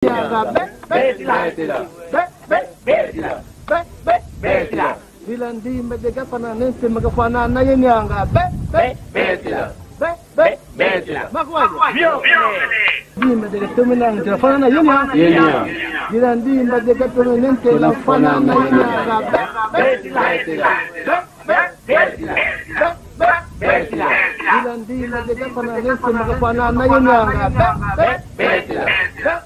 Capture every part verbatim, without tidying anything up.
Nyanga, be, be, betila. Be, be, betila. Be, be, betila. Dila ndimba de gafana nense magafana na ye nyanga. Be, be, betila. Be, be, betila. Makwai. Mio. Ndimba de gatome nanga fana na ye nyanga. Ye nyanga. Dila ndimba de gatome nense magafana na ye nyanga. Be, be, betila. Be, be, betila. Be, be, betila. Dila ndimba de gafana nense magafana na ye nyanga. Be, be, betila.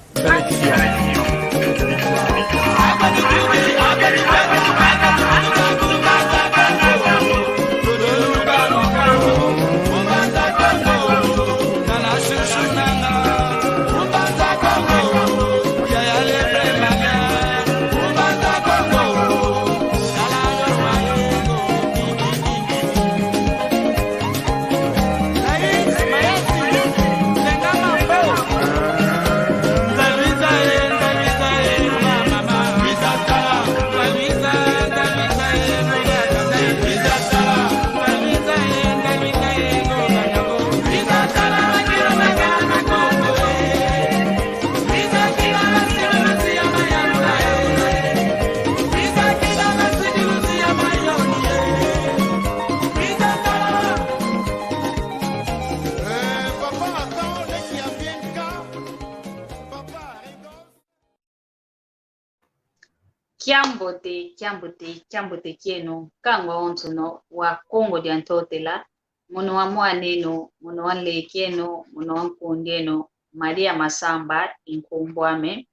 Kiambote, kiambote, kiambote kieno, nkangwa onsono wa Kongo dia Ntotela, mono wa mwaneno, mono wa nlekeno, mono wa nkundieno, Maria Masamba i nkumbu ame.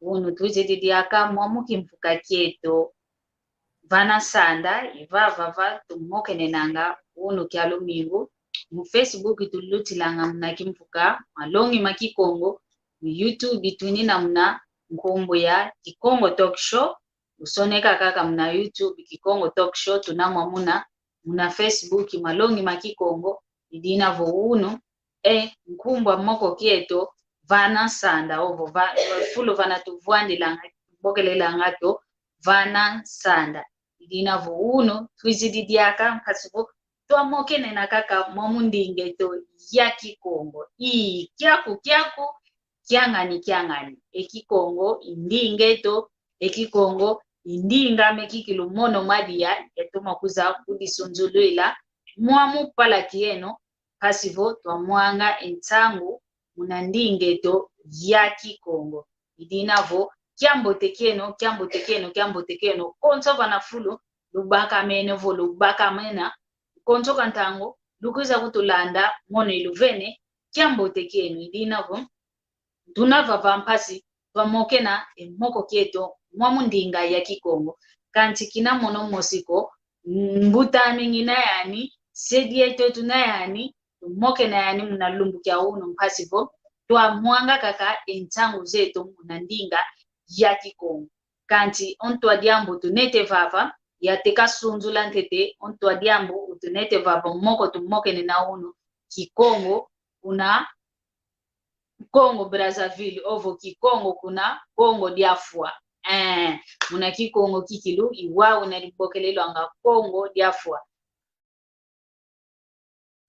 Unu twizidi diaka mwamu kimvuka kieto, vana nsanda, i vava va tumokenenanga unu kia lumingu. Mu Facebook tulutilanga muna kimvuka, Malongi ma Kikongo. Mu YouTube tunina muna nkumbu ya Kikongo Talk Show. Usoneka kaka muna YouTube Kikongo Talk Show, tunamwa muna, muna Facebook Malongi ma Kikongo. I dina vo unu, e, nkumbu a moko kieto, vana nsanda, ovo va, fulu vana tuvwandilanga, tubokelelanga kio, vana nsanda. I dina vo unu, twizidi diaka, mpasi vo twamokenena kaka mwamu ndinga eto ya Kikongo. Ii, kiaku, kiaku, kiangani, kiangani. E Kikongo i ndinga eto, e Kikongo i ndinga ame kikilu mono madia, yatoma kwiza kudisunzulwila mwamu pala kieno, mpasi vo twamwanga e nsangu muna ndinga eto ya Kikongo. I dina vo, kiambote kieno, kiambote kieno, kiambote kieno, konso vana fulu, lubakamene vo lubakamena, konso ka ntangu lukwiza kutulanda, mono iluvene, kiambote kieno. I dina vo, tuna vava mpasi twamokena e moko kieto mwamu ndinga ya Kikongo. Kansi kina mono mosi ko, mbuta ame ngina yani, se dieto tuna yani, tumokena yani muna lumbu kia unu mpasi vo twamwanga kaka e nsangu zeto muna ndinga ya Kikongo. Kansi o ntu a diambu utunete vava, yateka sunzula ntete, o ntu a diambu utunete vava moko tumokenena unu, Kikongo kuna Congo Brazzaville, ovo Kikongo kuna Kongo dia Fwa. Eh, muna Kikongo kikilu, i wau una libokelelwanga Kongo dia Fwa.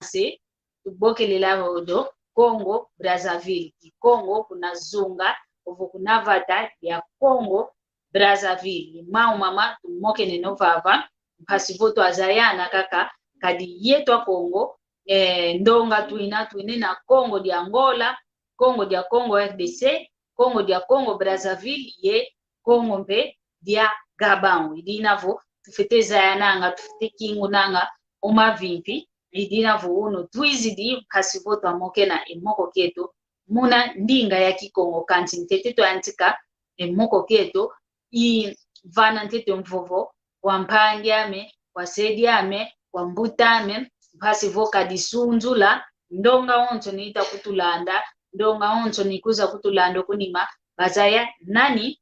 Se, tubokelela odo Congo Brazzaville, Kikongo kuna zunga, ovo kuna vata dia Congo Brazzaville. Mau mama tumokeneno vava, mpasi vo twazayana kaka, kadi yeto Akongo, eh, ndonga twina, twinina Kongo dia Angola, Kongo dia Congo R D C, Kongo dia Congo Brazzaville, ye Kongo mpe dia Gabão. I dina vo tufwete zayananga, tufwete kingunanga o mavimpi. I dina vo unu twizidi mpasi vo twamokena e moko kieto muna ndinga ya Kikongo, kansi ntete twayantika e moko kieto i vana ntete mvovo kwa mpangi ame, kwa se diame, kwa mbuta ame, mpasi vo kadisunzula ndonga onso ni ita kutulanda, ndonga onso ni kwiza kutulanda kunima, bazaya nani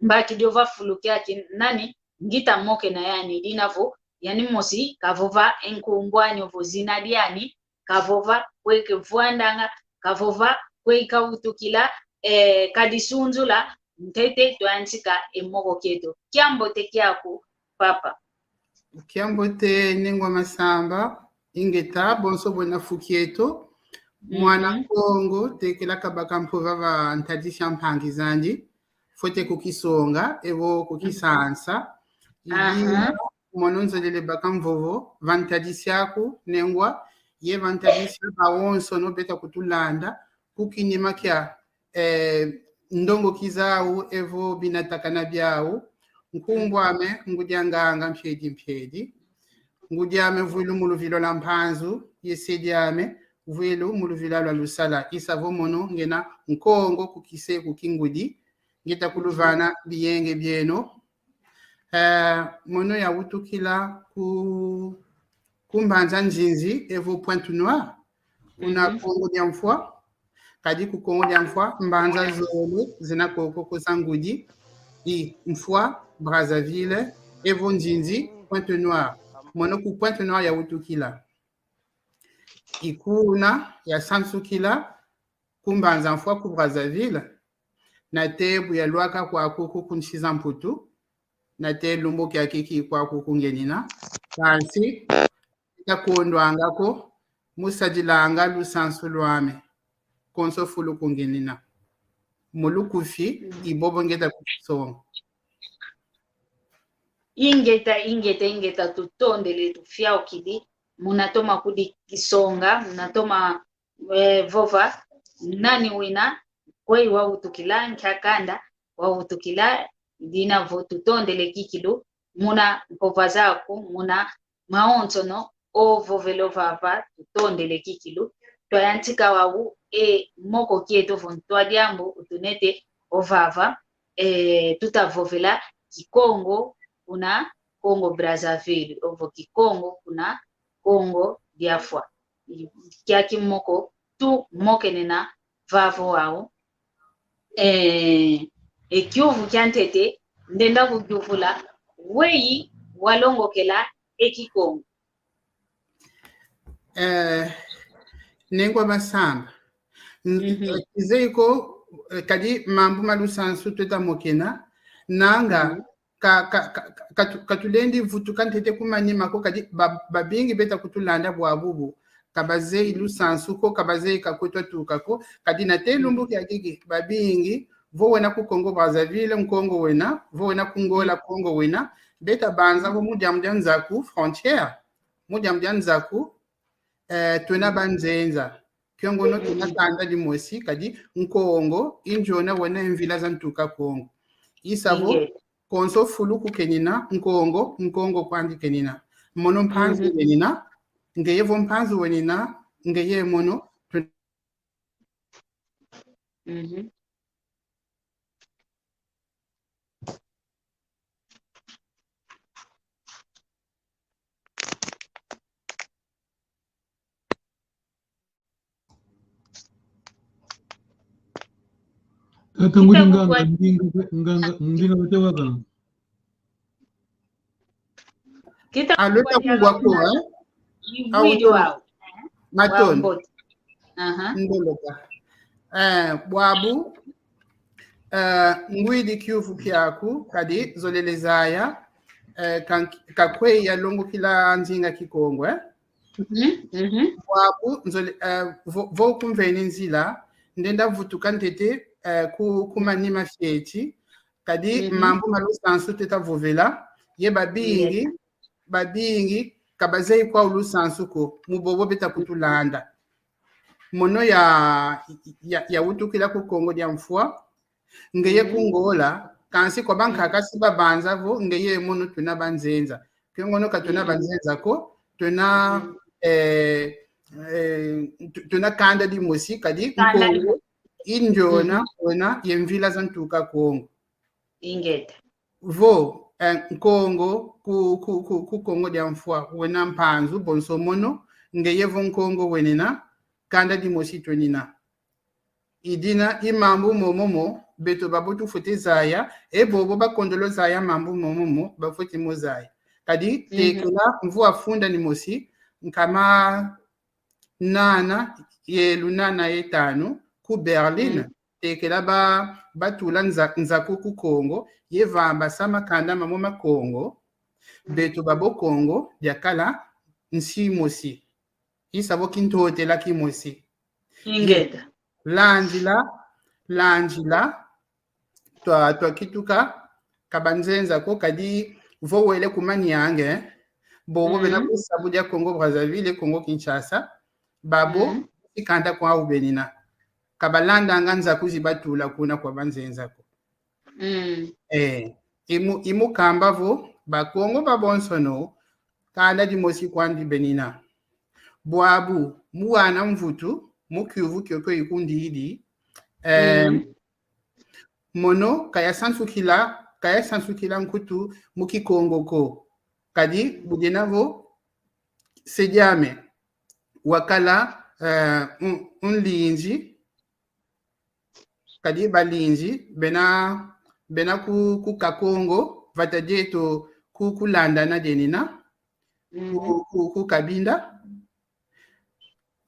mbaki dio va fulu kiaki, nani ngita mokena yani. I dina vo yani mosi kavova e nkumbu ani ovo zina diani, kavova kwe kevwandanga, kavova kwe ikawutukila, eh, kadisunzula, ntete twayantika e moko kieto. Kiambote kiaku, papa. Kiambote, Nengwa Masamba. Ingeta, bonso bwena fu kieto. Mwana Kongo, tekela kabaka mpova va ntadisi a mpangi zandi, fwete kukisonga, evo kukisansa. Idina, mono nzolele baka mvovo, va ntadisi aku, nengwa, ye va ntadisi a bawonsono beta kutulanda, ku kinima kia, eh, ndongo kizau, evo binatakana biau. Nkumbu ame, ngudi a nganga mpiedi mpiedi. Ngudi ame vwilu mu luvila lwa Mpanzu, ye se diame vwilu mu luvila lwa Lusala. I sa vo mono ngena Nkongo ku kise ku kingudi, ngeta kuluvana biyenge bieno. Eh, mono yawutukila ku, ku mbanza Nzinzi, evo Pointe-Noire, kuna Kongo dia Mfwa. Kadi ku Kongo dia Mfwa, mbanza zole zina koko ko za ngudi, i Mfwa, Brazzaville, evo Nzinzi, Pointe-Noire. Mono ku Pointe-Noire yawutukila. I kuna yasansukila ku mbanza Mfwa ku Brazzaville. Nate bu yalwaka kwaku ku nsi za Mputu, nate lumbu kiaki ki kwaku ku ngenina. Kansi, ngeta kondwanga ko, mu sadilanga lusansu lwame. Konso fulu ku ngenina. Mu lukufi, i bobo ngeta kukisonga. Ingeta, ingeta, ingeta, tutondele, tufiaukidi, muna toma kudikisonga, muna toma, eh, vova, nani wina, kweyi wawutukila, nkia kanda wawutukila, dina vo tutondele kikilu, muna mpova zaku, muna mawonsono ovovela ovava, tutondele kikilu. Twayantika wau e moko kieto vo ntwa diambu utunete ovava, eh, tuta vovela Kikongo kuna Congo Brazzaville, ovo Kikongo kuna Kongo dia Fwa. Kiaki moko tumokenena vavo wau. Eh, e kiuvu kia ntete, ndenda kukiuvula, weyi walongokela e Kikongo? Eh, nengwa basamba. N-, eh, kizeye ko, eh, kadi mambu ma lusansu tweta mokena, nanga, ka, ka, ka, ka, katu-, katulendi vutuka ntete ku manima ko, kadi ba-, babingi beta kutulanda bwa bubu. Ka bazeyi lusansu ko, ka bazeyi ka kwetu atuka ko, kadi nate lumbu kiakiki, babingi, vo wena ku Congo Brazzaville, Nkongo wena, vo wena ku Ngola, Kongo wena, beta banza vo mu diambu dia nzaku, frontière, mu diambu dia nzaku, eh, twena banzenza. Kiongono tuna kanda dimosi, kadi Nkongo, i ndiona wena mvila za ntuka Kongo. I sa vo, konso fulu kukenina, Nkongo, Nkongo kwandi kenina. Mono Mpanzu wenina, ngeye vo Mpanzu wenina, ngeye mono, tu- Tata ngudi nganga, ndinga, nganga, ndinga wete waka. Alota kugwa ko, eh? Matondo. Ndoloka. Eh, bwabu, eh, ngwidi kiuvu kiaku, kadi zolele zaya, eh, ka, ka kweyi yalongokila nzinga Kikongo, eh? Bwabu, nzole, eh, vo, vo kumveni nzila, ndenda vutuka ntete, eh, ku, ku manima fieti, kadi mambu ma lusansu tweta vovela, ye babingi, babingi, ka bazeyi kwau lusansu ko, mu bobo beta kutulanda. Mono ya, ya, yawutukila ku Kongo dia Mfwa, ngeye ku Ngola, kansi kwa bankaka si babanza vo, ngeye mono tuna banzenza. Kiongono ka tuna banzenza ko, tuna, eh, eh, tu-, tuna kanda dimosi, kadi Nkongo, i ndiona, wena, ye mvila za ntuka Kongo. Ingeta. Vo, eh, Nkongo, ku, ku, ku, ku Kongo dia Mfwa, wena Mpanzu, bonso mono, ngeye vo Nkongo wenina, kanda dimosi twenina. Idina, i mambu momo mo, beto babo tufwete zaya, e bobo bakondolo zaya mambu momo mo, bafwete mo zaya. Kadi, tekela, mvu wa funda ni mosi, nkama nana ye lunana ye tanu, ku Berlin, tekela ba, batula nza-, nzaku ku Kongo, ye vambasa makanda mamo ma Kongo, beto babo Kongo, diakala nsi mosi. I sa vo kintotela kimosi. Ingeta. Landila, landila, twa, twakituka, ka banzenza ko, kadi vo wele ku Maniange, bobo bena ku sabu dia Congo Brazzaville, Congo Kinshasa, babo, ikanda kwa ubenina. Ka balandanga nzaku zi batula kuna kwa banzenza ko. Eh, imu, imu kamba vo, Bakongo babonsono, kanda dimosi kwandi benina. Bwabu, mu wana mvutu, mu kiuvu kiokio ikundidi, eh, mono kayasansukila, kayasansukila nkutu mu Kikongo ko. Kadi, budina vo, se diame, wakala, eh, un, unlinzi, kadi balinzi, bena, bena ku, ku Kakongo, vata dieto ku, kulandana dienina, ku, ku, ku Cabinda.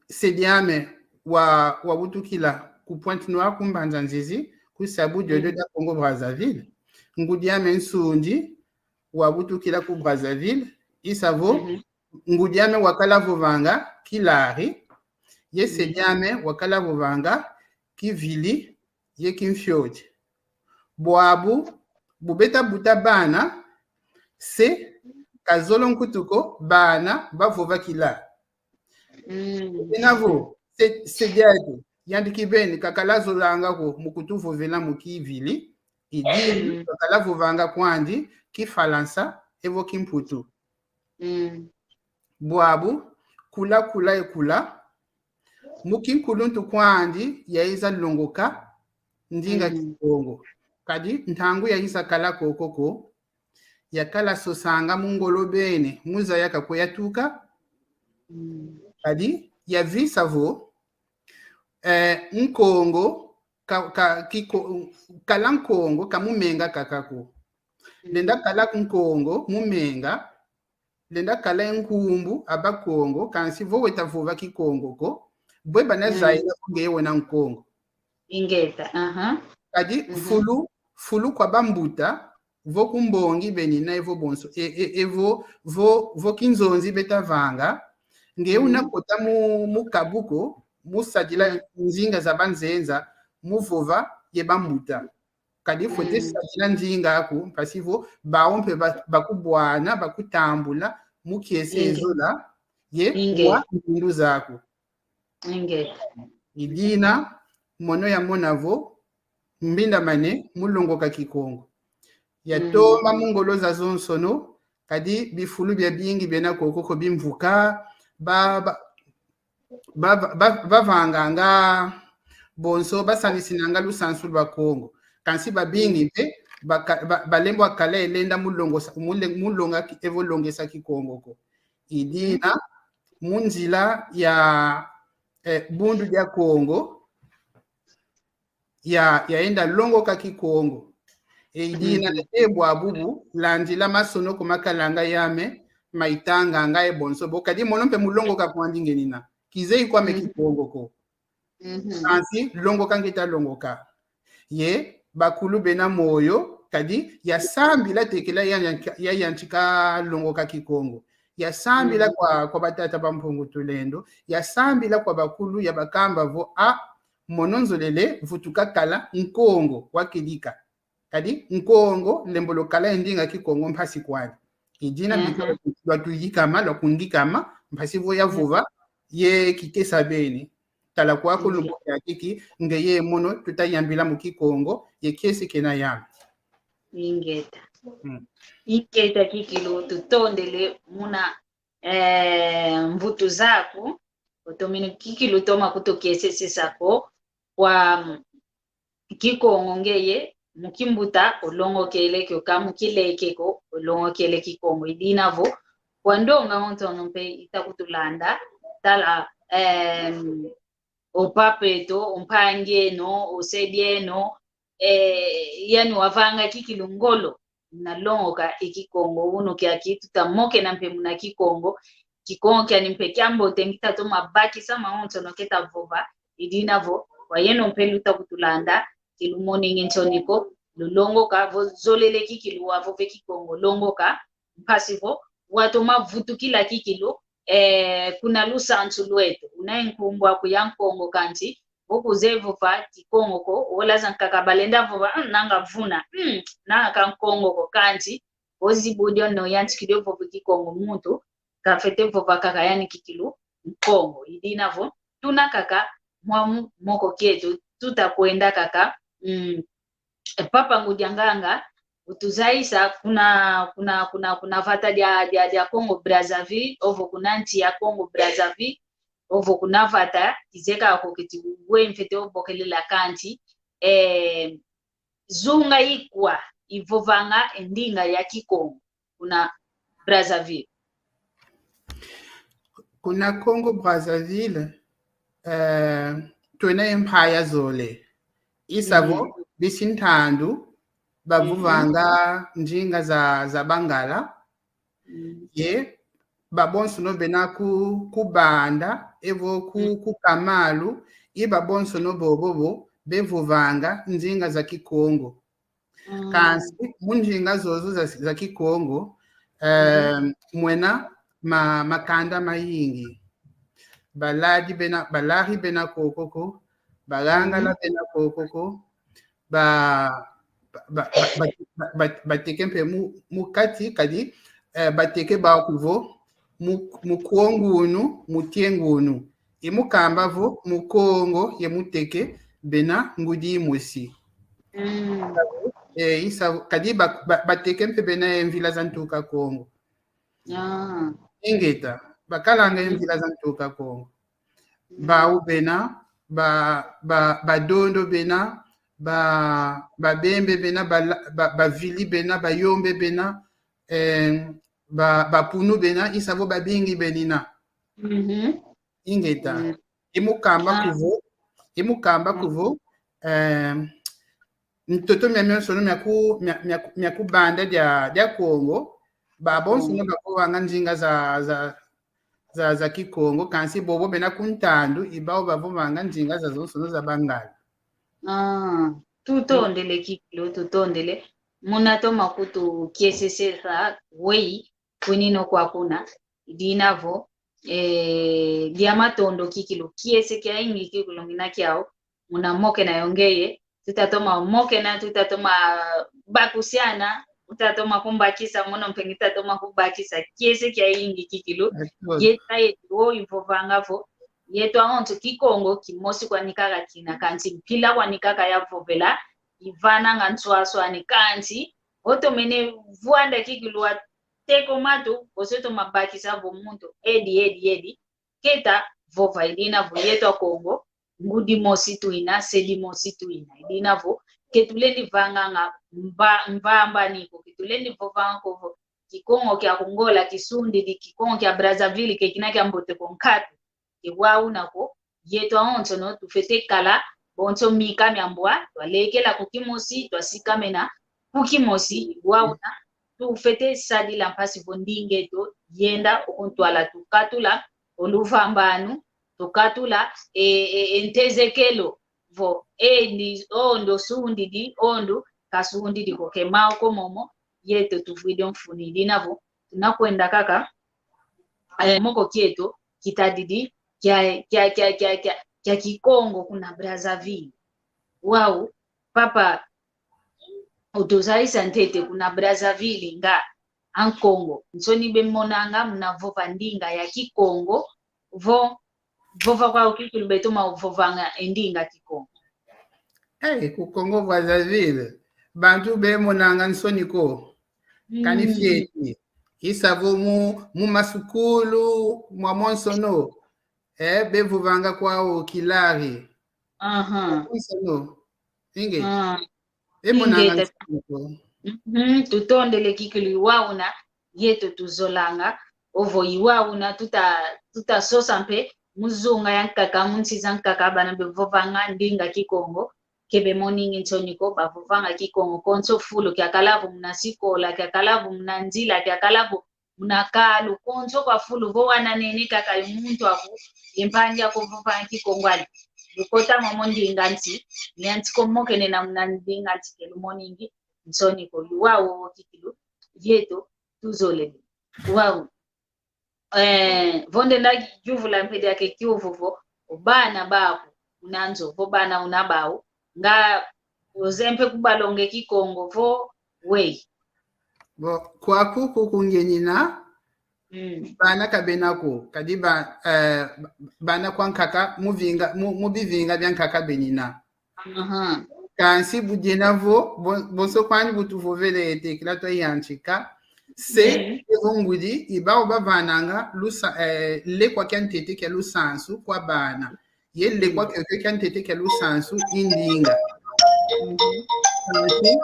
Se diame wa, wabutukila ku Pointe-Noire, ku Mbanza-Nzizi, ku sabu diodio dia Congo Brazzaville. Ngudi ame Nsundi, wabutukila ku Brazzaville, isa vo, ngudi ame wakala vovanga Kilari, ye se diame wakala vovanga Kivili, ye Kimfioti. Bwabu, bu beta buta bana, se kazolo nkutu ko, bana bavova Kilari. Ina vo, se, se diete, yandi kibeni, kakala zolanga ko, mu kutuvovela mu Kivili, idi, kakala vovanga kwandi Kifalansa, evo Kimputu. Bwabu, kula, kula, e kula, mu kinkuluntu kwandi, yaiza longoka ndinga Kikongo. Kadi, ntangu yaiza kala koko ko, yakala sosanga mu ngolo beni, mu zaya kakwe yatuka. Kadi, yavisa vo, eh, Nkongo, ka, ka, Kiko-, kala Nkongo, ka mumenga kaka ko. Lenda kala Nkongo, mumenga, lenda kala e nkumbu a Bakongo, kansi vo weta vova Kikongo ko, bwe bana zayila vo ngeye wena Nkongo. Ingeta, aha. Kadi fulu, fulu kwa bambuta, vo ku mbongi benina evo bonso, e, e, evo, vo, vo kinzonzi beta vanga, nge una kota mu, mu kabu ko, mu sadila nzinga za banzenza, mu vova ye bambuta. Kadi fwete sadila nzinga aku, mpasi vo, bawu mpe ba, bakubwana, bakutambula, mu kiese zola, ye wa ngindu zaku. Ingeta. Idina, mono yamona vo, mbindamane, mu longoka Kikongo. Yatomba mu ngolo zazonsono, kadi bifulu biabingi biena koko ko bimvuka, ba, ba, ba, ba, bavanganga bonso, basanisinanga lusansu lwa Kongo. Kansi babingi mpe, baka-, ba, balembwa kala e lenda mu longosa, mu le-, mu longa ki-, evo longesa Kikongo ko. Idina, mu nzila ya, eh, Bundu dia Kongo, ya, yaenda longoka Kikongo. E idina, e bwabubu, landila masono ko makalanga yame, maitanganga e bonso bo. Kadi mono mpe mu longoka kwandi ngenina. Kizeyi kwame Kikongo ko. Kansi longoka ngeta longoka. Ye, bakulu bena moyo, kadi yasambila tekela ya, ya, yayantika longoka Kikongo. Yasambila kwa, kwa batata ba Mpungu Tulendo. Yasambila kwa bakulu, yabakamba vo, a, mono nzolele vutuka kala Nkongo wa kedika. Kadi Nkongo lembolo kala e ndinga Kikongo mpasi kwani. Idina bika lwa tuyikama, lwa kundikama, mpasi vo yavova, ye kikesa beni. Tala kwaku lumbu kiakiki, ngeye mono tutayambila mu Kikongo, ye kiese kena yame. Ingeta. Ingeta kikilu, tutondele muna, eh, mvutu zaku, otomene kikilu toma kutukiesesesa ko, kwa, mm, Kikongo ngeye, mu kimbuta, olongokele kio ka mu kileke ko, olongokele Kikongo. Idina vo, kwa ndonga ontono mpe ita kutulanda, tala, em, o papa eto, o mpangi eno, o se dieno, eh, yani wavanga kikilu ngolo, muna longoka e Kikongo, unu kiaki tuta mokena mpe muna Kikongo, Kikongo kiani mpe kiambote, ngita toma bakisa mawonsono keta vova, idina vo, kwa yeno mpe luta kutulanda, kilumonenge nsoni ko, lulongoka, vo zolele kikilu wavove Kikongo, longoka, mpasi vo, watoma vutukila kikilu, eh, kuna lusansu lweto. Una ye nkumbu aku ya Nkongo kansi, vo kuzeye vova Kikongo ko, olaza nkaka balenda vova, "Mm, nanga vuna, mm, nanga ka Nkongo ko," kansi, ozibu dio no yantikidi vova Kikongo muntu, kafete vova kaka yani kikilu Nkongo. I dina vo, tuna kaka mwamu moko kieto, tuta kwenda kaka, mm, e, Papa Ngudi a Nganga, utuzayisa kuna, kuna, kuna, kuna vata dia, dia, dia Congo Brazzaville, ovo kuna nsi ya Congo Brazzaville, ovo kuna vata, kizeka ko keti we mfete obokelela kansi, eh, zunga ikwa ivovanga e ndinga ya Kikongo kuna Brazzaville. Kuna Congo Brazzaville, eh, twena ye mpaya zole. Isa vo, mhm, bisi ntandu, bavovanga, mhm, ndinga za, za Bangala. Mm. Ye, babonsono bena ku, ku Banda, evo ku, mm, ku Kamalu, i babonsono bobobo, bevovanga ndinga za Kikongo. Mm. Kansi, mu ndinga zozo za, za Kikongo, eh, mhm, mwena ma, makanda mayingi. Baladi bena, balari bena kokoko, bagangala, mhm, bena kokoko, ba, ba, ba, ba, ba, ba, bateke mpe mu, mu kati, kadi, eh, bateke baku vo, mu, mu Kongo unu, mu Tiengo unu. I mukamba vo, mu Kongo ye mu Teke, bena ngudi imosi. Mm. Eh, isa, kadi ba, ba, bateke mpe bena ye mvila za ntuka Kongo. Ah. Ingeta, bakalanga ye, mm, mvila za ntuka Kongo. Mm. Bau bena, ba, ba, Badondo bena, ba, Babembe bena, ba, ba, Bavili bena, Bayombe bena, eh, ba, Bapunu bena, isa vo babingi benina. Mhm. Ingeta. Mm. I mukamba, ah, kuvo, i mukamba, mm, kuvo, eh, mitoto miamionsono mia ku, mia, mia, mia ku Banda dia, dia Kongo, babonsono, mm, bavovanga ndinga za, za, za, za Kikongo, kansi bobo bena ku ntandu, i bau bavovanga ndinga zazonsono za Bangala. Ah, tutondele kikilu, tutondele. Muna toma kutukiesesesa, wei, kwinino kwa kuna, i dina vo, eh, dia matondo kikilu, kiese kiayingi kikilu ngina kiau, muna mokena yo ngeye, tuta toma mokena, tuta toma bakusiana, uta toma kumbakisa, mono mpe ngita toma kubakisa, kiese kiayingi kikilu, yetu ayetu, o ivovanga vo, yetu awonso Kikongo kimosi kwani kaka kina, kansi mpila kwani kaka ya vovela, ivananga nswaswani, kansi, otomene vwanda kikilu wa teko matu, ose toma bakisa vo muntu, edi, edi, edi, keta vova i dina vo yetu Akongo, ngudi mosi tuina, se dimosi tuina, i dina vo, ke tulendi vanganga mva-, mvambani ko, ke tulendi vovanga ko vo, Kikongo kia Kongola kisundidi, Kikongo kia Brazzaville ke kina kia mbote ko nkatu. Ke wau una ko, yetu awonsono tufete kala bonso mika mia mbwa, twalekela ku kimosi, twasikamena ku kimosi, wau una tufete sadila mpasi vo ndinga eto yenda okuntwala tukatula oluvambanu, tukatula e, e, e ntezekelo vo, e, ndi, o ndo sundidi, o ndu kasundidi ko, ke mau ko momo, yetu tuvwidi o mfunu i dina vo, tunakwenda kaka, eh, moko kieto kitadidi kia, kia, kia Kikongo kuna Brazzaville. Wau, papa, utuzayisa ntete kuna Brazzaville nga Ankongo nsoni bemonanga muna vova ndinga ya Kikongo, vo vova kwau kikilu betoma vovanga e ndinga Kikongo. Eh, ku Congo Brazzaville, bantu bemonanga nsoni ko. Kani, mm, fioti. Isa vo mu, mu masukulu, mwamonsono. Eh, bevovanga kwau Kilari. Aha. Mwamonsono. Inge. Ah. Bemonanga nsoni ko. Mhm, tutondele kikilu i wau una, yetu tuzolanga, ovo i wau una tuta, tutasosa mpe, mu zunga ya nkaka, mu nsi za nkaka, bana bevovanga ndinga Kikongo, ke bemoningi nsoni ko, bavovanga Kikongo konso fulu, kiakala vo muna sikola, kiakala vo muna nzila, kiakala vo muna kalu, konso kwa fulu, vo wana nene kaka i muntu aku, i mpangi aku vovanga Kikongo ali. Lukota momo ndinga nsi, ni ansi ko mokenena muna ndinga nsi ke lumoningi nsoni ko, i wau kikilu, yetu tuzolele. Wau. eh, vo ndenda yuvula mpe diaka e kiuvu vo, o bana baku una nzo, vo bana una bau, nga ozeye mpe kubalonga e Kikongo vo, weyi. Bon, kwaku kuku ngenina, mm, bana ka bena ko, kadi ba, eh, bana kwa nkaka, mu vinga, mu, mu bivinga bia nkaka benina. Aha. Kansi budiena vo, bon-, bonso kwandi bu tuvovele tekila twayantika. Se, mm, evo ngudi, i bau bavananga, lusa-, eh, lekwa kia ntete kia lusansu kwa bana. Ye lekwa, mm, kiokio kia ntete kia lusansu i ndinga. Mhm. Kansi,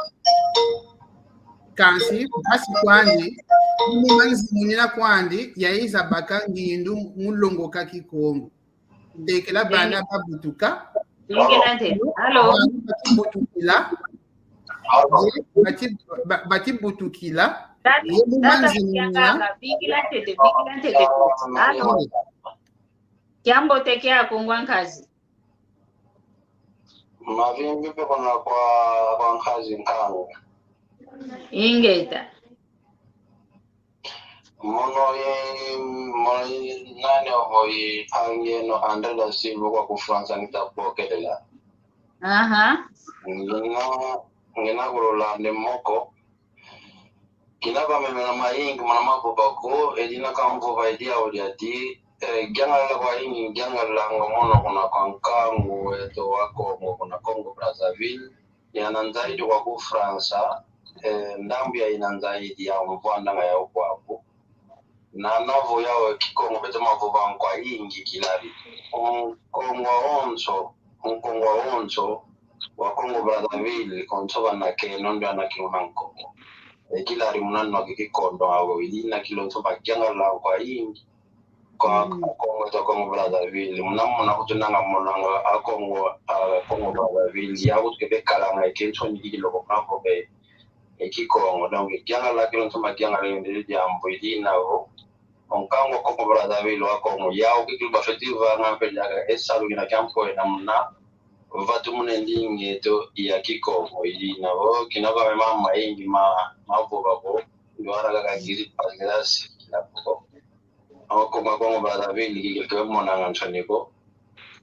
kansi, mpasi kwandi, mu manzimunina kwandi, yayiza baka ngindu mu longoka Kikongo. Tekela bana babutuka. Bingila ntete. Allô? Bana batibutukila. Bati-, ba-, batibutukila. Tata, ye mu tata, manzimunina. Bingila ntete, bingila ntete. Allô? Kiambote kiaku ngwa nkazi. Mavimpi mpe kuna kwa, kwa nkazi nkangu. Ingeta. Mono i, mono i nani ovo i angeno André da Silva kwa ku França ngita bokelela. Aha. Ngina, ngina kululande moko. Kina kwame mena mayingi muna mavova ko, edina kamvova edi au diati, eh, giangalala kwa yingi, giangalala nga mono kuna kwa nkangu eto wa Kongo, kuna Congo Brazzaville, yananzaidi kwa ku França, eh, ndambu ya inanzaidi ya mvwandanga ya ukwaku. Na navo yau e Kikongo beto mavovanga kwa yingi kilali. Nkongo awonso, Nkongo awonso wa Congo Brazzaville, konso banakeno ndio anakiluna Nkongo. E kilali muna nwa ki Kikongo awo, ili nakilonso bagiangalala kwa yingi. Kwa, mm, Kongo to Congo Brazzaville. Muna muna kutunanga monanga a Congo, a Congo Brazzaville. Ya kutu kebe kalanga e kensoni kikilo ko muna ko be. E Kikongo, donc, giangalala kilonso magiangalala ndele diambu idi navo. O nkangu wa Congo Brazzaville wa Kongo, yau kikilu bafeti vanga mpe diaka e salu kina kia mpoena muna vatumuna e ndinga eto ya Kikongo idi navo, kina kwame mama mayingi ma, mavova ko, ndwara kaka ngiri pa grâce kina ko. Ako Congo, Congo Brazzaville, kiki ke monanga nsoni ko.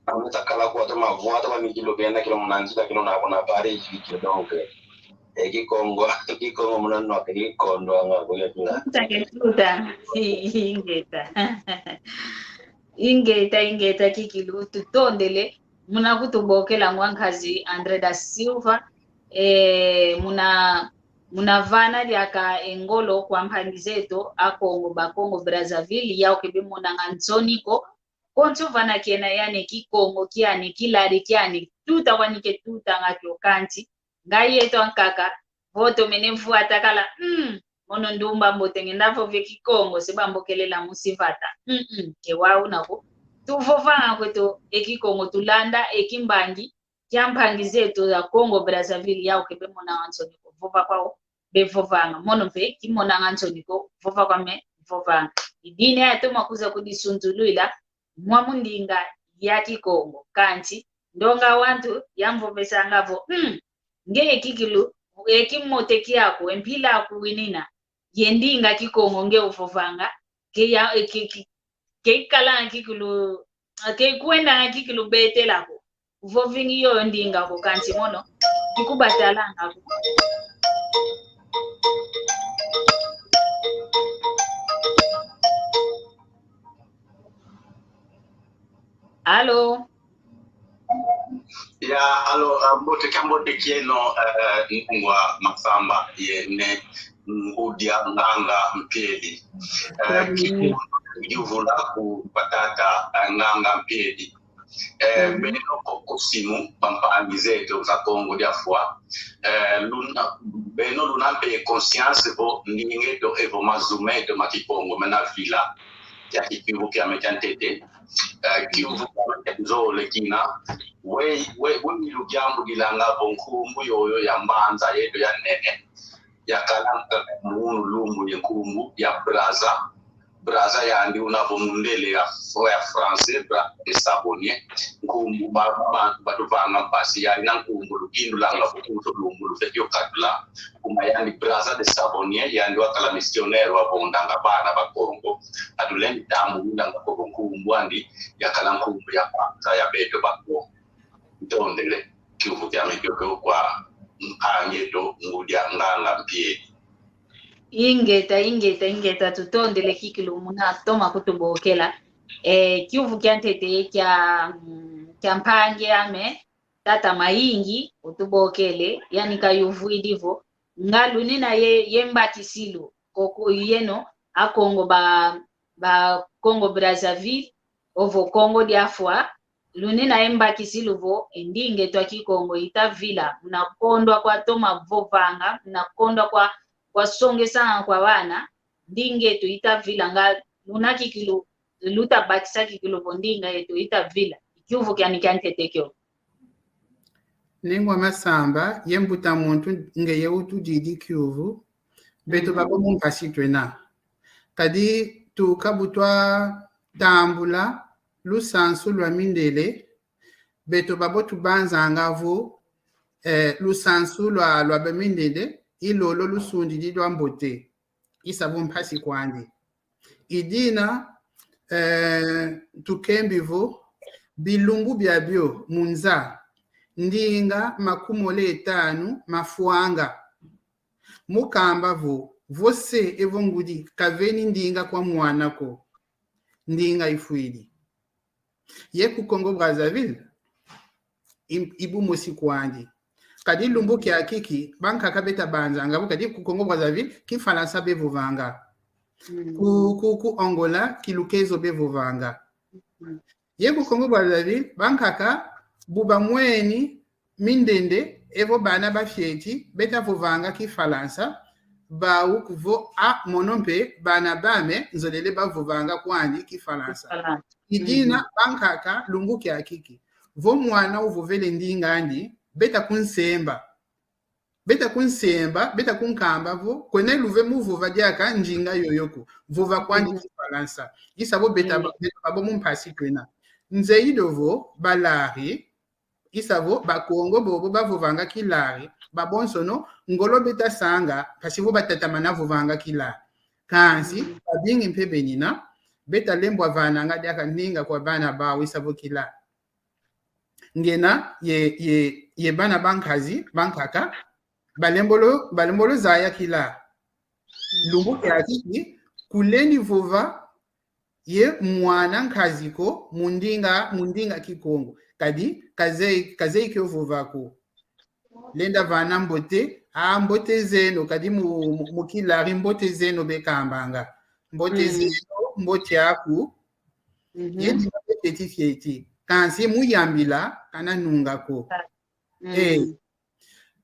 Ame takala kwa toma vwa toma mikilo kena kilo muna nzila kilo na kuna pare kiki, donc, eh, e Kikongo, Kikongo muna nwa ke Kikongo anga kuya kila. Tuta ke tuta. Ingeta. Ingeta, ingeta kikilu tutondele. Muna kutubokela ngwa nkazi André da Silva. Eh, muna, muna vana diaka e ngolo kwa mpangi zeto a Kongo, ba Congo Brazzaville, yau kebe monanga nsoni ko. Konso vana kena yani Kikongo kiani, kilali kiani, tuta kwani ke tutanga kio kansi. Nga yeto ankaka, vo tomene vwa takala, mm, mono ndumba mbote ngenda vova e Kikongo, se bambokelela musi vata. Mm, mm, ke wau nako. Tuvovanga kweto e Kikongo, tulanda e kimbangi kia mpangi zeto za Congo Brazzaville, yau kebe monanga nsoni ko vova kwau bevovanga. Mono mpe kimonanga nsoni ko vova kwame vovanga. Idina yatoma kuza kudisunzulwila mwa mu ndinga ya Kikongo. Kansi ndonga wantu yamvovesanga vo, mm, ngeye kikilu, e kimote kiaku, e mpila aku winina, ye ndinga Kikongo nge uvovanga, ke ya, e, ke, ke, ke ikalanga kikilu, ke ikwendanga kikilu betela ko. Uvovingi yoyo ndinga ko kansi mono, ikubatalanga ko. Allô? Ya, allô, ah, mbote, kiambote kieno, eh, ngwa Masamba, yeno ngudi a nganga Mpiedi. Eh, mm, kiyuvula ku batata, eh, nganga Mpiedi. Eh, mm, beno ko, ko simu, bampangi zeto za Kongo dia Fwa. Eh, luna, beno luna mpe conscience vo ndinga eto evo mazu meto ma Kikongo mena vila kia kikiuvu kiame kia ntete. Eh, kiuvu kiame kia nzole kina. We, we, we milu diambu dilanga vo nkumbu yoyo ya mbanza yeto ya nene yakalanga munu lumbu ye nkumbu ya Brazza. Brazza yandi una vo mundele ya, ya français, Brazza de Savonnier. Nkumbu ba, ba, batuvanga mpasi, yandi na nkumbu lukindulanga vo kunso lumbu lufeti yo katula. kuma yandi Brazza de Savonnier, yandi wakala missionnaire wavondanga bana ba Kongo. Kadi tulendi tambulanga ko vo nkumbu andi yakala nkumbu ya kwanza ya beto ba Kongo. Ntondele, kiuvu kiame kiokio kwa mpangi eto ngudi a nganga Mpiedi. Ingeta, ingeta, ingeta, tutondele kikilu muna toma kutubokela. Eh, kiuvu kia ntete kia, mm, kia mpangi ame, tata Mayingi, utubokele, yani kayuvwidi vo, nga lunina ye, ye mbakisilu, koko yeno, a Kongo ba, ba Congo Brazzaville, ovo Kongo dia Fwa, lunina ye mbakisilu vo, e ndinga eto a Kikongo itavila, muna kondwa kwa toma vovanga, muna kondwa kwa, kwa songesanga kwa bana, ndinga eto itavila, nga luna kikilu, lutabakisa kikilu vo ndinga eto itavila. Kiuvu kiani kia ntete kio. Nengwa Masamba, ye mbuta muntu ngeye utudidi kiuvu, beto babo mu mpasi twena. Kadi tuka bu twatambula lusansu lwa mindele, beto babo tubanzanga vo, eh, lusansu lwa, lwa bamindele, i lolo lusundidi lwa mbote. I sa vo mpasi kwandi. I dina, eh, tukembi vo, bilumbu biabio mu nza, ndinga makumole etanu mafwanga. Mu kamba vo, vo se evo ngudi kaveni ndinga kwa mwana ko. Ndinga ifwidi. Ye ku Congo Brazzaville, i, i bu mosi kwandi. Kadi lumbu kiakiki, bankaka beta banzanga vo, kadi ku Congo Brazzaville, Kifalansa bevovanga. Mm. Ku, ku, ku Angola, Kilukezo bevovanga. Mm. Ye ku Congo Brazzaville, bankaka, bu bamweni, mindende, evo bana bafieti, beta vovanga Kifalansa, bau kuvo a mono mpe, bana bame, nzolele bavovanga kwandi Kifalansa. Kifalansa. I dina, mhm, bankaka, lumbu kiakiki. Vo mwana uvovele ndinga andi, beta kunsemba. Beta kunsemba, beta kunkamba vo, kwena luve mu vova diaka ndinga yoyo ko. Vova kwandi, mhm, Kifalansa. I sa vo beta, mhm, ba, beta babo mu mpasi twena. Nzeyi do vo, balari, i sa vo, Bakongo bobo bavovanga Kilari, babonsono, ngolo beta sanga, mpasi vo batatamana vovanga Kilari. Kansi, mm, babingi mpe benina, beta lembwa vananga diaka ndinga kwa bana bau i sa vo Kilari. Ngena, ye, ye, ye bana bankazi, bankaka, balembolo, balembolo zaya Kilari. Lumbu kiakiki, kulendi vova, ye mwana nkazi ko, mu ndinga, mu ndinga Kikongo. Kadi, kazeyi, kazeyi kio vova ko. Lenda vana mbote, a mbote zeno, kadi mu, mu, mu Kilari mbote zeno bekambanga. Mbote, mm, zeno, mbote aku. Mhm. Ye ndinga fieti fieti. Kansi mu yambila, kana nunga ko. Mm. Eh,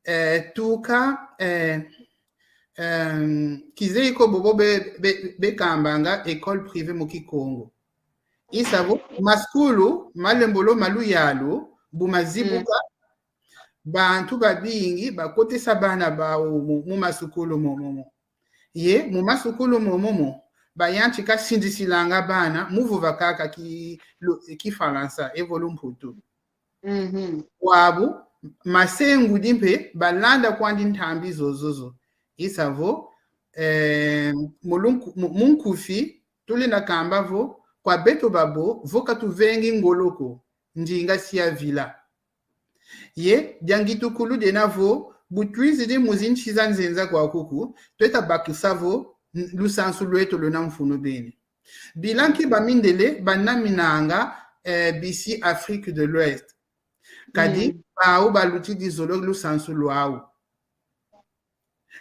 eh, tuka, eh, em, kizeyi ko bobo be, be, bekambanga école privée mu Kikongo. I sa vo, masukulu, malembolo ma luyalu, bu mazibuka, mm, bantu babingi, bakotesa bana bau mu, mu masukulu momo mo. Ye, mu masukulu momo mo, bayantika sindisilanga bana, mu vova kaka ki, lu, Kifalansa, evo lumputu. Mhm. Wabu, masengudi mpe, balanda kwandi ntambi zozozo. I sa vo, eh, mu lunku, mu, mu nkufi, tulenda kamba vo, kwa beto babo, vo katuvengi ngolo ko, ndinga si yavila. Ye, dia ngitukulu diena vo, bu twizidi mu zinsi za nzenza kwa kuku, tweta bakisa vo, n-, lusansu lweto lwena mfunu beni. Bila nki bamindele banaminanga, eh, bisi Afrique de l'Ouest. Kadi, mm, bau balutidi zolo lusansu lwau.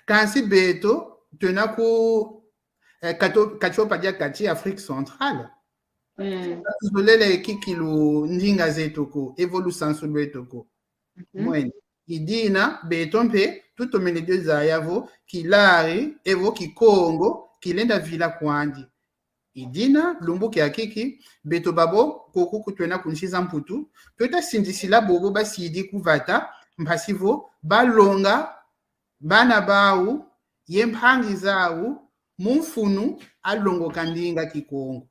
Kansi beto, twena ku, eh, kato-, katiopa dia kati Afrique centrale. Mm. Tuzolele kikilu ndinga zeto ko, evo lusansu lweto ko. Mhm. Mwene. I dina, beto mpe, tutomene dio zaya vo, Kilari, evo Kikongo, kilenda vila kwandi. I dina, lumbu kiakiki, beto babo, koko kutwena ku nsi za Mputu, tweta sindisila bobo basidi ku vata, mpasi vo, balonga, bana bau, ye mpangi zau, mu mfunu, a longoka ndinga Kikongo.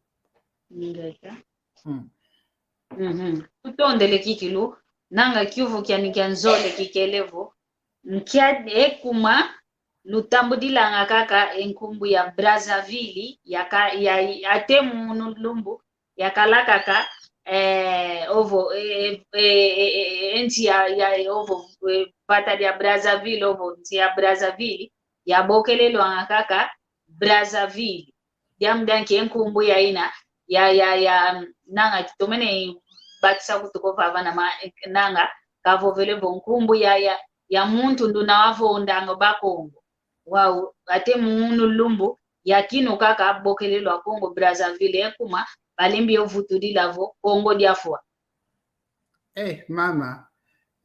Ingeta. Mm. Mhm. Tutondele kikilu, nanga kiuvu kiani kia nzole kikele vo, nkia ekuma, lutambudilanga kaka e nkumbu ya Brazzaville, yaka, ya, ate munu lumbu, yakala kaka, eh, ovo, eh, eh, eh, eh, eh, nsi ya, ya, eh, ovo, eh, vata dia Brazzaville, ovo, nsi ya Brazzaville, yabokelelwanga kaka Brazzaville. Diambu dia nki e nkumbu ya ina, ya, ya, ya, nanga kitomene bakisa kutuko vava na ma, nanga kavovele vo nkumbu ya, ya, ya muntu nduna wavondanga Bakongo. Wau, ate munu lumbu, ya kinu kaka abokelelwa Congo Brazzaville, ekuma, balembi yo vutudila vo Kongo diafwa. Eh, mama,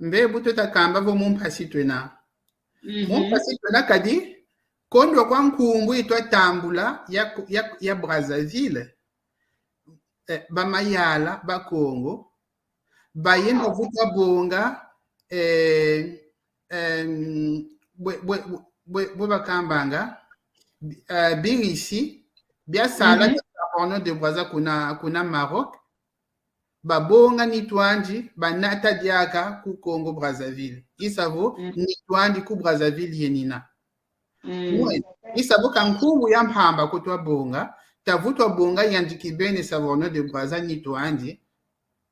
mbe bu tweta kamba vo mu mpasi twena. Mhm. Mu mpasi twena kadi, kondwa kwa nkumbu itwa tambula ya, ya, ya Brazzaville. Eh, bamayala, Bakongo, bayenda vutu bonga, eh, em, bwe, bwe, bwe, bwe bakambanga, eh, birisi, biasala, mhm, au nord de Brazza kuna, kuna Maroc, babonga nitu andi, banata diaka ku Congo Brazzaville. I sa vo, mhm, nitu andi ku Brazzaville yenina. Mm. Mwe, i sa vo ka nkumbu ya mpamba ko twabonga, tavu twabonga yandi kibeni, i sa vo au nord de Brazza nitu andi,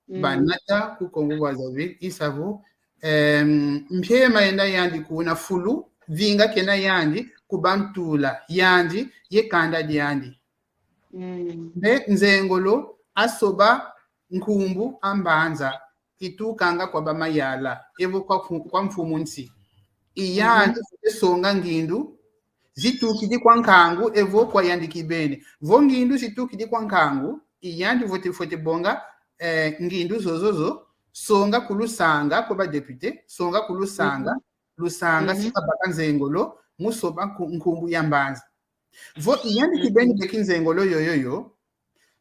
mm, banata ku Congo Brazzaville, i sa vo, em, mpiema yenda yandi kuna, fulu vinga kena yandi, ku bantula yandi, ye kanda diandi. Mm. Mbe nzengolo asoba nkumbu a mbanza itukanga kwa bamayala, evo kwa fu-, kwa mfumu nsi. I yandi, mhm, fwete songa ngindu zitukidi kwa nkangu, evo kwa yandi kibeni. Vo ngindu zitukidi kwa nkangu, i yandi fwete, fwete bonga, eh, ngindu zozozo, songa ku lusanga, kwa ba député, songa ku lusanga, mhm, lusanga, mhm, si kabaka nzengolo, mu soba nku-, nkumbu ya mbanza. Vo i yandi, mhm, kibeni beki nzengolo yoyoyo,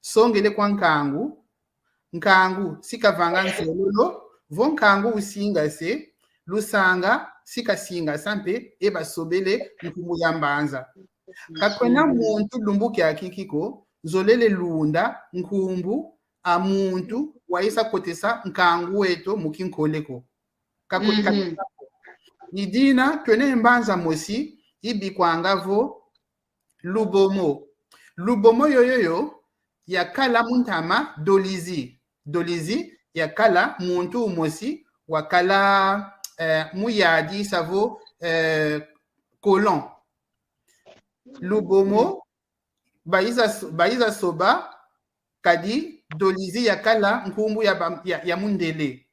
songele kwa nkangu, nkangu si kavanga nzololo, vo nkangu usingase, lusanga si kasingasa mpe, e basobele nkumbu ya mbanza. Ka kwena, mhm, muntu lumbu kiakiki ko, nzolele lunda nkumbu a muntu wayisa kotesa nkangu eto mu kinkole ko. Ka kwe-, mhm, ka kwena ko. Ni dina twena mbanza mosi ibikwanga vo Lubomo. Lubomo yoyoyo yakala mu ntama Dolisie. Dolisie yakala muntu umosi wakala, eh, muyadi, i sa vo, eh, colon. Lubomo, bayiza so-, bayiza soba, kadi Dolisie yakala nkumbu ya ba-, ya, ya mundele.